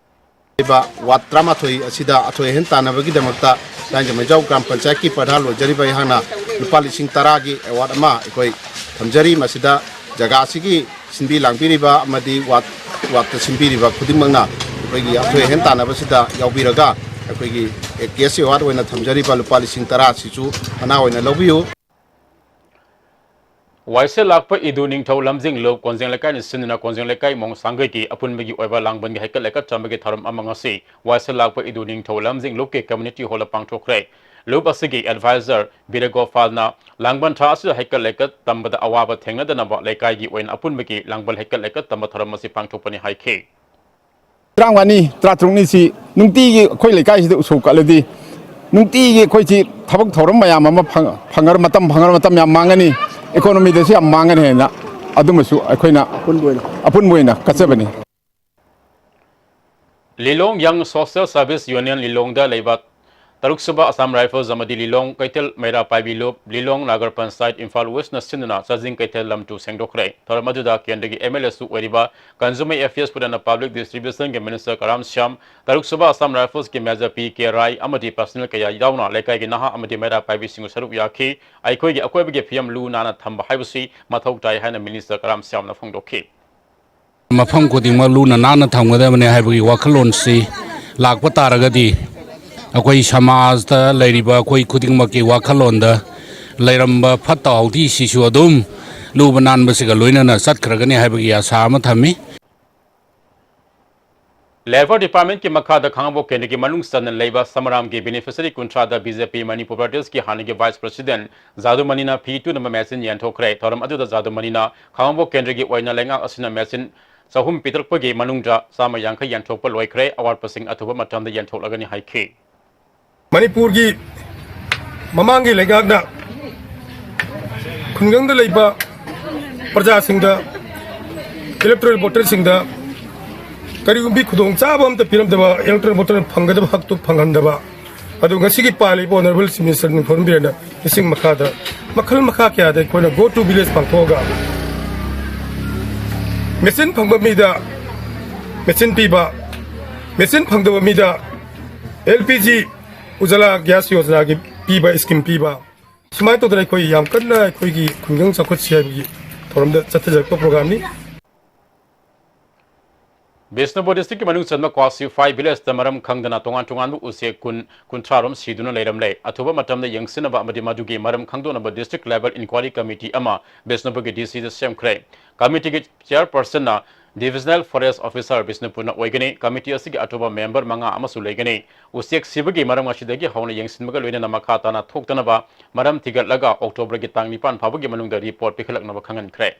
ꯂꯩꯕ ward ꯇꯔꯥꯃꯥꯊꯣꯏ ꯑꯁꯤꯗ ꯑꯊꯣꯏ ꯑꯍꯦꯟ ꯇꯥꯟꯅꯕꯒꯤꯗꯃꯛꯇ ꯂꯥꯏꯔꯦꯟꯖꯝ ꯃꯩꯖꯥꯎ ꯒ꯭ꯔꯥꯝ ꯄꯟꯆꯥꯌꯠꯀꯤ ꯄ꯭ꯔꯙꯥꯟ ꯑꯣꯏꯖꯔꯤꯕ ꯑꯩꯍꯥꯛꯅ ꯂꯨꯄꯥ ꯂꯤꯁꯤꯡ ꯇꯔꯥꯒꯤ award ꯑꯃ ꯑꯩꯈꯣꯏ ꯊꯝꯖꯔꯤ꯫ ꯃꯁꯤꯗ ꯖꯒꯥ ꯑꯁꯤꯒꯤ ꯁꯤꯟꯕꯤ ꯂꯥꯡꯕꯤꯔꯤꯕ ꯑꯃꯗꯤ ward, ward ꯇ ꯁꯤꯟꯕꯤꯔꯤꯕ ꯈꯨꯗꯤꯡꯃꯛꯅ ꯑꯩꯈꯣꯏꯒꯤ ꯑꯊꯣꯏ ꯑꯍꯦꯟ ꯇꯥꯟꯅꯕꯁꯤꯗ ꯌꯥꯎꯕꯤꯔꯒ ꯑꯩꯈꯣꯏꯒꯤ cash award ꯑꯣꯏꯅ ꯊꯝꯖꯔꯤꯕ ꯂꯨꯄꯥ ꯂꯤꯁꯤꯡ ꯇꯔꯥ ꯑꯁꯤꯁꯨ ꯃꯅꯥ ꯑꯣꯏꯅ ꯂꯧꯕꯤꯌꯨ꯫ ꯋꯥꯏꯁꯦꯜ ꯂꯥꯛꯄ ꯏꯗꯨ ꯅꯤꯡꯊꯧ ꯂꯝꯖꯤꯡ ꯂꯨꯞ ꯀꯣꯟꯖꯦꯡ ꯂꯩꯀꯥꯏꯅ ꯁꯤꯟꯗꯨꯅ ꯀꯣꯟꯖꯦꯡ ꯂꯩꯀꯥꯏ ꯃꯣꯡ ꯁꯥꯡꯒꯩꯒꯤ ꯑꯄꯨꯟꯕꯒꯤ ꯑꯣꯏꯕ ꯂꯥꯡꯕꯟꯒꯤ ꯍꯩꯀꯠ ꯂꯩꯀꯠ ꯇꯝꯕꯒꯤ ꯊꯧꯔꯝ ꯑꯃ ꯉꯁꯤ ꯋꯥꯏꯁꯦꯜ ꯂꯥꯛꯄ ꯏꯗꯨ ꯅꯤꯡꯊꯧ ꯂꯝꯖꯤꯡ ꯂꯨꯞꯀꯤ community hall ꯗ ꯄꯥꯡꯊꯣꯛꯈ꯭ꯔꯦ꯫ ꯂꯨꯞ ꯑꯁꯤꯒꯤ advisor ꯕꯤꯔꯒꯣꯄꯥꯜꯅ ꯂꯥꯡꯕꯟ ꯊꯥ ꯑꯁꯤꯗ ꯍꯩꯀꯠ ꯂꯩꯀꯠ ꯇꯝꯕꯗ ꯑꯋꯥꯕ ꯊꯦꯡꯅꯗꯅꯕ ꯂꯩꯀꯥꯏꯒꯤ ꯑꯣꯏꯅ ꯑꯄꯨꯟꯕꯒꯤ ꯂꯥꯡꯕꯟ ꯍꯩꯀꯠ ꯂꯩꯀꯠ ꯇꯝꯕ ꯊꯧꯔꯝ ꯑꯁꯤ ꯄꯥꯡꯊꯣꯛꯄꯅꯤ ꯍꯥꯏꯈꯤ꯫ ꯇꯔꯥꯃꯉꯥꯅꯤ, ꯇꯔꯥꯇꯔꯨꯛꯅꯤ ꯁꯤ ꯅꯨꯡꯇꯤꯒꯤ ꯑꯩꯈꯣꯏ ꯂꯩꯀꯥꯏꯁꯤꯗ ꯎꯁꯣꯞ ꯀꯠꯂꯗꯤ ꯅꯨꯡꯇꯤꯒꯤ ꯑꯩꯈꯣꯏꯁꯤ ꯊꯕꯛ ꯊꯧꯔꯝ ꯃꯌꯥꯝ ꯑꯃ ꯐꯪ-, ꯐꯪꯉꯔ-, ꯃꯇꯝ ꯐꯪꯉꯔ ꯃꯇꯝ ꯌꯥꯝ ꯃꯥꯡꯉꯅꯤ, economy ꯗꯁꯨ ꯌꯥꯝ ꯃꯥꯡꯉꯅꯤ ꯍꯥꯏꯅ ꯑꯗꯨꯃꯁꯨ ꯑꯩꯈꯣꯏꯅ ꯑꯄꯨꯟꯕ ꯑꯣꯏꯅ꯫ ꯑꯄꯨꯟꯕ ꯑꯣꯏꯅ ꯀꯠꯆꯕꯅꯤ꯫ ꯂꯤꯂꯣꯡ Young Social Service Union ꯂꯤꯂꯣꯡꯗ ꯂꯩꯕ ꯇꯔꯨꯛꯁꯨꯕ Assam Rifles ꯑꯃꯗꯤ ꯂꯤꯂꯣꯡ ꯀꯩꯊꯦꯜ ꯃꯩꯔꯥ ꯄꯥꯏꯕꯤ ꯂꯨꯞ, ꯂꯤꯂꯣꯡ ꯅꯥꯒꯔ ꯄꯟꯆꯥꯌꯠ, ꯏꯝꯐꯥꯜ West ꯅ ꯁꯤꯟꯗꯨꯅ ꯆꯥꯖꯤꯡ ꯀꯩꯊꯦꯜ ꯂꯝ ꯇꯨ ꯁꯦꯡꯗꯣꯛꯈ꯭ꯔꯦ꯫ ꯊꯧꯔꯝ ꯑꯗꯨꯗ ꯀꯦꯟꯗ꯭ꯔꯒꯤ M L A ꯁꯨ ꯑꯣꯏꯔꯤꯕ Consumer Affairs food and Public Distribution ꯒꯤ minister ꯀꯔꯥꯝ ꯁ꯭ꯌꯥꯝ, ꯇꯔꯨꯛꯁꯨꯕ Assam Rifles ꯀꯤ major P K ꯔꯥꯏ ꯑꯃꯗꯤ personnel ꯀꯌꯥ ꯌꯥꯎꯅ ꯂꯩꯀꯥꯏꯒꯤ ꯅꯍꯥ ꯑꯃꯗꯤ ꯃꯩꯔꯥ ꯄꯥꯏꯕꯤꯁꯤꯡꯁꯨ ꯁꯔꯨꯛ ꯌꯥꯈꯤ꯫ ꯑꯩꯈꯣꯏꯒꯤ ꯑꯀꯣꯏꯕꯒꯤ ꯐꯤꯕꯝ ꯂꯨ ꯅꯥꯟꯅ ꯊꯝꯕ ꯍꯥꯏꯕꯁꯤ ꯃꯊꯧ ꯇꯥꯏ ꯍꯥꯏꯅ minister ꯀꯔꯥꯝ ꯁ꯭ꯌꯥꯝꯅ ꯐꯣꯡꯗꯣꯛꯈꯤ꯫ ꯃꯐꯝ ꯈꯨꯗꯤꯡꯃꯛ ꯂꯨꯅ ꯅꯥꯟꯅ ꯊꯝꯒꯗꯕꯅꯤ ꯍꯥꯏꯕꯒꯤ ꯋꯥꯈꯜꯂꯣꯟꯁꯤ ꯂꯥꯛꯄ ꯇꯥꯔꯒꯗꯤ ꯑꯩꯈꯣꯏ ꯁꯃꯥꯖꯇ ꯂꯩꯔꯤꯕ ꯑꯩꯈꯣꯏ ꯈꯨꯗꯤꯡꯃꯛꯀꯤ ꯋꯥꯈꯜꯂꯣꯟꯗ ꯂꯩꯔꯝꯕ ꯐꯠꯇ ꯍꯥꯎꯊꯤꯁꯤꯁꯨ ꯑꯗꯨꯝ ꯂꯨꯕ ꯅꯥꯟꯕꯁꯤꯒ ꯂꯣꯏꯅꯅ ꯆꯠꯈ꯭ꯔꯒꯅꯤ ꯍꯥꯏꯕꯒꯤ ꯑꯥꯁꯥ ꯑꯃ ꯊꯝꯃꯤ꯫ Labour Department ꯀꯤ ꯃꯈꯥꯗ ꯈꯥꯉꯕꯣꯛ ꯀꯦꯟꯗ꯭ꯔꯒꯤ ꯃꯅꯨꯡ ꯆꯟꯅ ꯂꯩꯕ ꯁꯃꯔꯥꯝꯒꯤ beneficiary ꯀꯨꯟꯊ꯭ꯔꯥꯗ B J P Manipur ꯄ꯭ꯔꯗꯦꯁꯀꯤ ꯍꯥꯟꯅꯒꯤ vice president ꯖꯥꯗꯨꯃꯅꯤꯅ ꯐꯤ ꯇꯨꯅꯕ machine ꯌꯦꯟꯊꯣꯛꯈ꯭ꯔꯦ꯫ ꯊꯧꯔꯝ ꯑꯗꯨꯗ ꯖꯥꯗꯨꯃꯅꯤꯅ ꯈꯥꯉꯕꯣꯛ ꯀꯦꯟꯗ꯭ꯔꯒꯤ ꯑꯣꯏꯅ ꯂꯩꯉꯥꯛ ꯑꯁꯤꯅ machine ꯆꯍꯨꯝ ꯄꯤꯊꯔꯛꯄꯒꯤ ꯃꯅꯨꯡꯗ ꯆꯥꯝꯃ ꯌꯥꯡꯈꯩ ꯌꯦꯟꯊꯣꯛꯄ ꯂꯣꯏꯈ꯭ꯔꯦ, ꯑꯋꯥꯠꯄꯁꯤꯡ ꯑꯊꯨꯕ ꯃꯇꯝꯗ ꯌꯦꯟꯊꯣꯛꯂꯒꯅꯤ ꯍꯥꯏꯈꯤ꯫ ꯃꯅꯤꯄꯨꯔꯒꯤ ꯃꯃꯥꯡꯒꯤ ꯂꯩꯉꯥꯛꯅ ꯈꯨꯡꯒꯪꯗ ꯂꯩꯕ ꯄ꯭ꯔꯖꯥꯁꯤꯡꯗ, electoral voterꯁꯤꯡꯗ ꯀꯔꯤꯒꯨꯝꯕꯤ ꯈꯨꯗꯣꯡꯆꯥꯕ ꯑꯝꯇ ꯄꯤꯔꯝꯗꯕ, electoral voter ꯐꯪꯒꯗꯕ ꯍꯛꯇꯨ ꯐꯪꯍꯟꯗꯕ, ꯑꯗꯨ ꯉꯁꯤꯒꯤ ꯄꯥꯜꯂꯤꯕ Honourable Chief Minister ꯅꯤꯡꯊꯧꯔꯝ ꯕꯤꯔꯦꯟꯅ ꯂꯤꯁꯤꯡ ꯃꯈꯥꯗ ꯃꯈꯜ ꯃꯈꯥ ꯀꯌꯥꯗ ꯑꯩꯈꯣꯏꯅ Go to Village ꯄꯥꯡꯊꯣꯛꯑꯒ machine ꯐꯪꯕ ꯃꯤꯗ machine ꯄꯤꯕ, machine ꯐꯪꯗꯕ ꯃꯤꯗ L P G Ujjwala Gas Yojanagi ꯄꯤꯕ, scheme ꯄꯤꯕ, ꯁꯨꯃꯥꯏꯅ ꯇꯧꯗꯅ ꯑꯩꯈꯣꯏ ꯌꯥꯝ ꯀꯟꯅ ꯑꯩꯈꯣꯏꯒꯤ ꯈꯨꯡꯒꯪ ꯆꯥꯎꯈꯠꯁꯤ ꯍꯥꯏꯕꯒꯤ ꯊꯧꯔꯝꯗ ꯆꯠꯊꯖꯔꯛꯄ programꯅꯤ꯫ ꯕꯤꯁꯅꯨꯄꯨꯔ districtꯀꯤ ꯃꯅꯨꯡ ꯆꯟꯕ ꯀ꯭ꯋꯥꯁꯤꯐꯥꯏ villageꯇ ꯃꯔꯝ ꯈꯪꯗꯅ ꯇꯣꯉꯥꯟ ꯇꯣꯉꯥꯟꯕ ꯎꯆꯦꯛ ꯀꯨꯟ, ꯀꯨꯟꯊ꯭ꯔꯥ ꯔꯣꯝ ꯁꯤꯗꯨꯅ ꯂꯩꯔꯝꯂꯦ꯫ ꯑꯊꯨꯕ ꯃꯇꯝꯗ ꯌꯦꯡꯁꯤꯟꯅꯕ ꯑꯃꯗꯤ ꯃꯗꯨꯒꯤ ꯃꯔꯝ ꯈꯪꯗꯣꯛꯅꯕ district level inquiry committee ꯑꯃ ꯕꯤꯁꯅꯨꯄꯨꯔꯒꯤ D Cꯗ ꯁꯦꯝꯈ꯭ꯔꯦ꯫ Committeeꯒꯤ chairpersonꯅ Divisional Forest Officer ꯕꯤꯁꯅꯨꯄꯨꯔꯅ ꯑꯣꯏꯒꯅꯤ꯫ Committee ꯑꯁꯤꯒꯤ ꯑꯇꯣꯞꯄ member ꯃꯉꯥ ꯑꯃꯁꯨ ꯂꯩꯒꯅꯤ꯫ ꯎꯆꯦꯛ ꯁꯤꯕꯒꯤ ꯃꯔꯝ ꯑꯁꯤꯗꯒꯤ ꯍꯧꯅ ꯌꯦꯡꯁꯤꯟꯕꯒ ꯂꯣꯏꯅꯅ ꯃꯈꯥ ꯇꯥꯅ ꯊꯣꯛꯇꯅꯕ ꯃꯔꯝ ꯊꯤꯒꯠꯂꯒ Octoberꯒꯤ ꯇꯥꯡ ꯅꯤꯄꯥꯟ ꯐꯥꯎꯕꯒꯤ ꯃꯅꯨꯡꯗ report ꯄꯤꯈꯠꯂꯛꯅꯕ ꯈꯪꯍꯟꯈ꯭ꯔꯦ꯫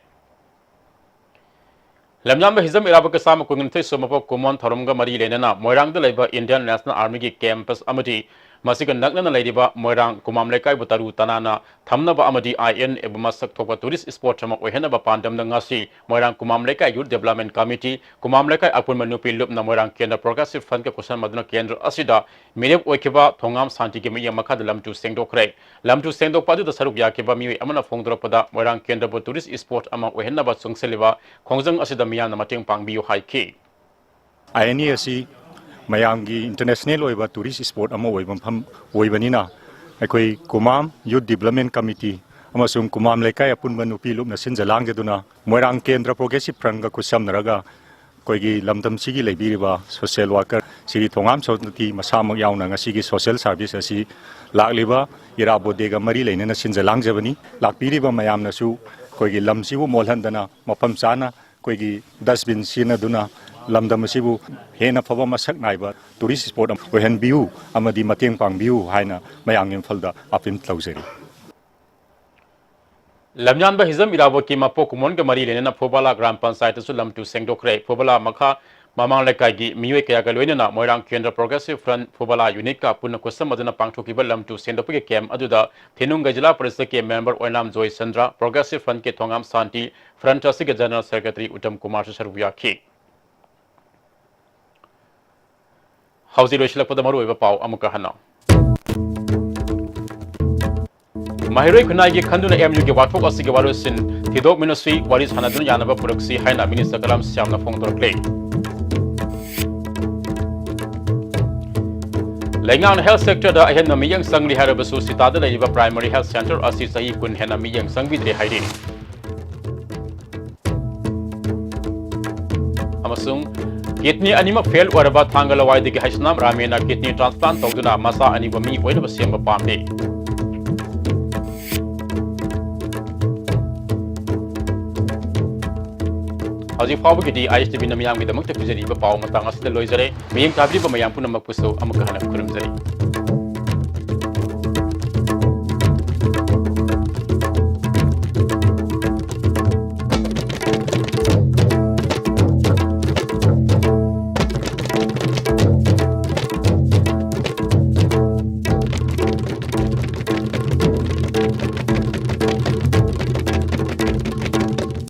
ꯂꯝꯌꯥꯟꯕ ꯍꯤꯖꯝ ꯏꯔꯥꯕꯣꯠꯀ ꯆꯥꯝꯃ ꯀꯨꯟꯅꯤꯊꯣꯏ ꯁꯨꯕ ꯀꯨꯝꯑꯣꯟ ꯊꯧꯔꯝꯒ ꯃꯔꯤ ꯂꯩꯅꯅ ꯃꯣꯏꯔꯥꯡꯗ ꯂꯩꯕ Indian National Armyꯒꯤ campus ꯑꯃꯗꯤ ꯃꯁꯤꯒ ꯅꯛꯅꯅ ꯂꯩꯔꯤꯕ ꯃꯣꯏꯔꯥꯡ ꯀꯨꯃꯥꯝ ꯂꯩꯀꯥꯏꯕꯨ ꯇꯔꯨ ꯇꯅꯥꯟꯅ ꯊꯝꯅꯕ ꯑꯃꯗꯤ I N ꯑꯦꯕ ꯃꯁꯛ ꯊꯣꯛꯄ tourist spot ꯑꯃ ꯑꯣꯏꯍꯟꯅꯕ ꯄꯥꯟꯗꯝꯗ ꯉꯁꯤ ꯃꯣꯏꯔꯥꯡ ꯀꯨꯃꯥꯝ ꯂꯩꯀꯥꯏ Youth Development Committee, ꯀꯨꯃꯥꯝ ꯂꯩꯀꯥꯏ ꯑꯄꯨꯟꯕ ꯅꯨꯄꯤ ꯂꯨꯞꯅ ꯃꯣꯏꯔꯥꯡ ꯀꯦꯟꯗ꯭ꯔ Progressive Frontꯀ ꯈꯨꯠꯁꯝꯅꯗꯨꯅ ꯀꯦꯟꯗ꯭ꯔ ꯑꯁꯤꯗ ꯃꯤꯔꯦꯞ ꯑꯣꯏꯈꯤꯕ ꯊꯣꯉꯥꯝ ꯁꯥꯟꯇꯤꯒꯤ ꯃꯤꯠꯌꯦꯡ ꯃꯈꯥꯗ ꯂꯝꯇꯨ ꯁꯦꯡꯗꯣꯛꯈ꯭ꯔꯦ꯫ ꯂꯝꯇꯨ ꯁꯦꯡꯗꯣꯛꯄ ꯑꯗꯨꯗ ꯁꯔꯨꯛ ꯌꯥꯈꯤꯕ ꯃꯤꯑꯣꯏ ꯑꯃꯅ ꯐꯣꯡꯗꯣꯔꯛꯄꯗ ꯃꯣꯏꯔꯥꯡ ꯀꯦꯟꯗ꯭ꯔꯕꯨ tourist spot ꯑꯃ ꯑꯣꯏꯍꯟꯅꯕ ꯆꯪꯁꯤꯜꯂꯤꯕ ꯈꯣꯡꯖꯪ ꯑꯁꯤꯗ ꯃꯤꯌꯥꯝꯅ ꯃꯇꯦꯡ ꯄꯥꯡꯕꯤꯌꯨ ꯍꯥꯏꯈꯤ꯫ I N A ꯑꯁꯤ ꯃꯌꯥꯝꯒꯤ international ꯑꯣꯏꯕ tourist spot ꯑꯃ ꯑꯣꯏꯕ ꯃꯐꯝ ꯑꯣꯏꯕꯅꯤꯅ, ꯑꯩꯈꯣꯏ ꯀꯨꯃꯥꯝ Youth Development Committee ꯑꯃꯁꯨꯡ ꯀꯨꯃꯥꯝ ꯂꯩꯀꯥꯏ ꯑꯄꯨꯟꯕ ꯅꯨꯄꯤ ꯂꯨꯞꯅ ꯁꯤꯟꯖ ꯂꯥꯡꯖꯗꯨꯅ ꯃꯣꯏꯔꯥꯡ ꯀꯦꯟꯗ꯭ꯔ Progressive Frontꯀ ꯈꯨꯠꯁꯝꯅꯔꯒ ꯑꯩꯈꯣꯏꯒꯤ ꯂꯝꯗꯝꯁꯤꯒꯤ ꯂꯩꯕꯤꯔꯤꯕ social worker ꯁ꯭ꯔꯤ ꯊꯣꯉꯥꯝ ꯁꯥꯟꯇꯤ ꯃꯁꯥꯃꯛ ꯌꯥꯎꯅ ꯉꯁꯤꯒꯤ social service ꯑꯁꯤ ꯂꯥꯛꯂꯤꯕ ꯏꯔꯥꯕꯣꯠ ꯗꯦꯒ ꯃꯔꯤ ꯂꯩꯅꯅ ꯁꯤꯟꯖ ꯂꯥꯡꯖꯕꯅꯤ꯫ ꯂꯥꯛꯄꯤꯔꯤꯕ ꯃꯌꯥꯝꯅꯁꯨ ꯑꯩꯈꯣꯏꯒꯤ ꯂꯝꯁꯤꯕꯨ ꯃꯣꯠꯍꯟꯗꯅ ꯃꯐꯝ ꯆꯥꯅ ꯑꯩꯈꯣꯏꯒꯤ dustbin ꯁꯤꯖꯤꯟꯅꯗꯨꯅ ꯂꯝꯗꯝ ꯑꯁꯤꯕꯨ ꯍꯦꯟꯅ ꯐꯕ ꯃꯁꯛ ꯅꯥꯏꯕ tourist spot ꯑꯃ ꯑꯣꯏꯍꯟꯕꯤꯌꯨ ꯑꯃꯗꯤ ꯃꯇꯦꯡ ꯄꯥꯡꯕꯤꯌꯨ ꯍꯥꯏꯅ ꯃꯌꯥꯝꯒꯤ ꯃꯐꯝꯗ appeal ꯇꯧꯖꯔꯤ꯫ ꯂꯝꯌꯥꯟꯕ ꯍꯤꯖꯝ ꯏꯔꯥꯕꯣꯠꯀꯤ ꯃꯄꯣꯛ ꯀꯨꯝꯑꯣꯟꯒ ꯃꯔꯤ ꯂꯩꯅꯅ ꯐꯨꯕꯥꯂꯥ ꯒ꯭ꯔꯥꯝ ꯄꯟꯆꯥꯌꯠꯇꯁꯨ ꯂꯝ ꯇꯨ ꯁꯦꯡꯗꯣꯛꯈ꯭ꯔꯦ꯫ ꯐꯨꯕꯥꯂꯥ ꯃꯈꯥ ꯃꯃꯥꯡ ꯂꯩꯀꯥꯏꯒꯤ ꯃꯤꯑꯣꯏ ꯀꯌꯥꯒ ꯂꯣꯏꯅꯅ ꯃꯣꯏꯔꯥꯡ ꯀꯦꯟꯗ꯭ꯔ Progressive Front ꯐꯨꯕꯥꯂꯥ unitꯀ ꯄꯨꯟꯅ ꯈꯨꯠꯁꯝꯅꯗꯨꯅ ꯄꯥꯡꯊꯣꯛꯈꯤꯕ ꯂꯝ ꯇꯨ ꯁꯦꯡꯗꯣꯛꯄꯒꯤ camp ꯑꯗꯨꯗ ꯊꯤꯅꯨꯡꯒꯩ ꯖꯤꯂꯥ ꯄꯔꯤꯁꯠꯀꯤ member ꯑꯣꯏꯅꯥꯝ ꯖꯣꯏ ꯆꯟꯗ꯭ꯔ, Progressive Frontꯀꯤ ꯊꯣꯉꯥꯝ ꯁꯥꯟꯇꯤ, Front ꯑꯁꯤꯒꯤ general secretary ꯎꯠꯇꯝ ꯀꯨꯃꯥꯔꯁꯨ ꯁꯔꯨꯛ ꯌꯥꯈꯤ꯫ ꯍꯧꯖꯤꯛ ꯂꯣꯏꯁꯤꯜꯂꯛꯄꯗ ꯃꯔꯨꯑꯣꯏꯕ ꯄꯥꯎ ꯑꯃꯨꯛꯀ ꯍꯟꯅ꯫ ꯃꯍꯩꯔꯣꯏ ꯈꯨꯟꯅꯥꯏꯒꯤ ꯈꯟꯗꯨꯅ MUꯒꯤ ꯋꯥꯊꯣꯛ ꯑꯁꯤꯒꯤ ꯋꯥꯔꯣꯏꯁꯤꯟ ꯊꯤꯗꯣꯛꯃꯤꯟꯅꯁꯤ, ꯋꯥꯔꯤ ꯁꯥꯟꯅꯗꯨꯅ ꯌꯥꯅꯕ ꯄꯨꯔꯛꯁꯤ ꯍꯥꯏꯅ minister ꯀꯂꯝ ꯁ꯭ꯌꯥꯝꯅ ꯐꯣꯡꯗꯣꯔꯛꯂꯦ꯫ ꯂꯩꯉꯥꯛꯅ health sectorꯗ ꯑꯍꯦꯟꯕ ꯃꯤꯠꯌꯦꯡ ꯆꯪꯂꯤ ꯍꯥꯏꯔꯕꯁꯨ ꯁꯤꯇꯥꯗ ꯂꯩꯔꯤꯕ primary health center ꯑꯁꯤ ꯆꯍꯤ ꯀꯨꯟ ꯍꯦꯟꯅ ꯃꯤꯠꯌꯦꯡ ꯆꯪꯕꯤꯗ꯭ꯔꯦ ꯍꯥꯏꯔꯤ꯫ ꯑꯃꯁꯨꯡ kidney ꯑꯅꯤꯃꯛ fail ꯑꯣꯏꯔꯕ ꯊꯥꯡꯒ ꯂꯋꯥꯏꯗꯒꯤ ꯍꯩꯁꯅꯥꯝ ꯔꯥꯃꯦꯅ kidney transplant ꯇꯧꯗꯨꯅ ꯃꯆꯥ ꯑꯅꯤꯕ ꯃꯤ ꯑꯣꯏꯅꯕ ꯁꯦꯝꯕ ꯄꯥꯝꯂꯤ꯫ ꯍꯧꯖꯤꯛ ꯐꯥꯎꯕꯒꯤꯗꯤ ISTVꯅ ꯃꯤꯌꯥꯝꯒꯤꯗꯃꯛꯇ ꯄꯤꯖꯔꯤꯕ ꯄꯥꯎ ꯃꯇꯥꯡ ꯑꯁꯤꯗ ꯂꯣꯏꯖꯔꯦ꯫ ꯃꯤꯠꯌꯦꯡ ꯇꯥꯕꯤꯔꯤꯕ ꯃꯌꯥꯝ ꯄꯨꯝꯅꯃꯛꯄꯨꯁꯨ ꯑꯃꯨꯛꯀ ꯍꯟꯅ ꯈꯨꯔꯨꯝꯖꯔꯤ꯫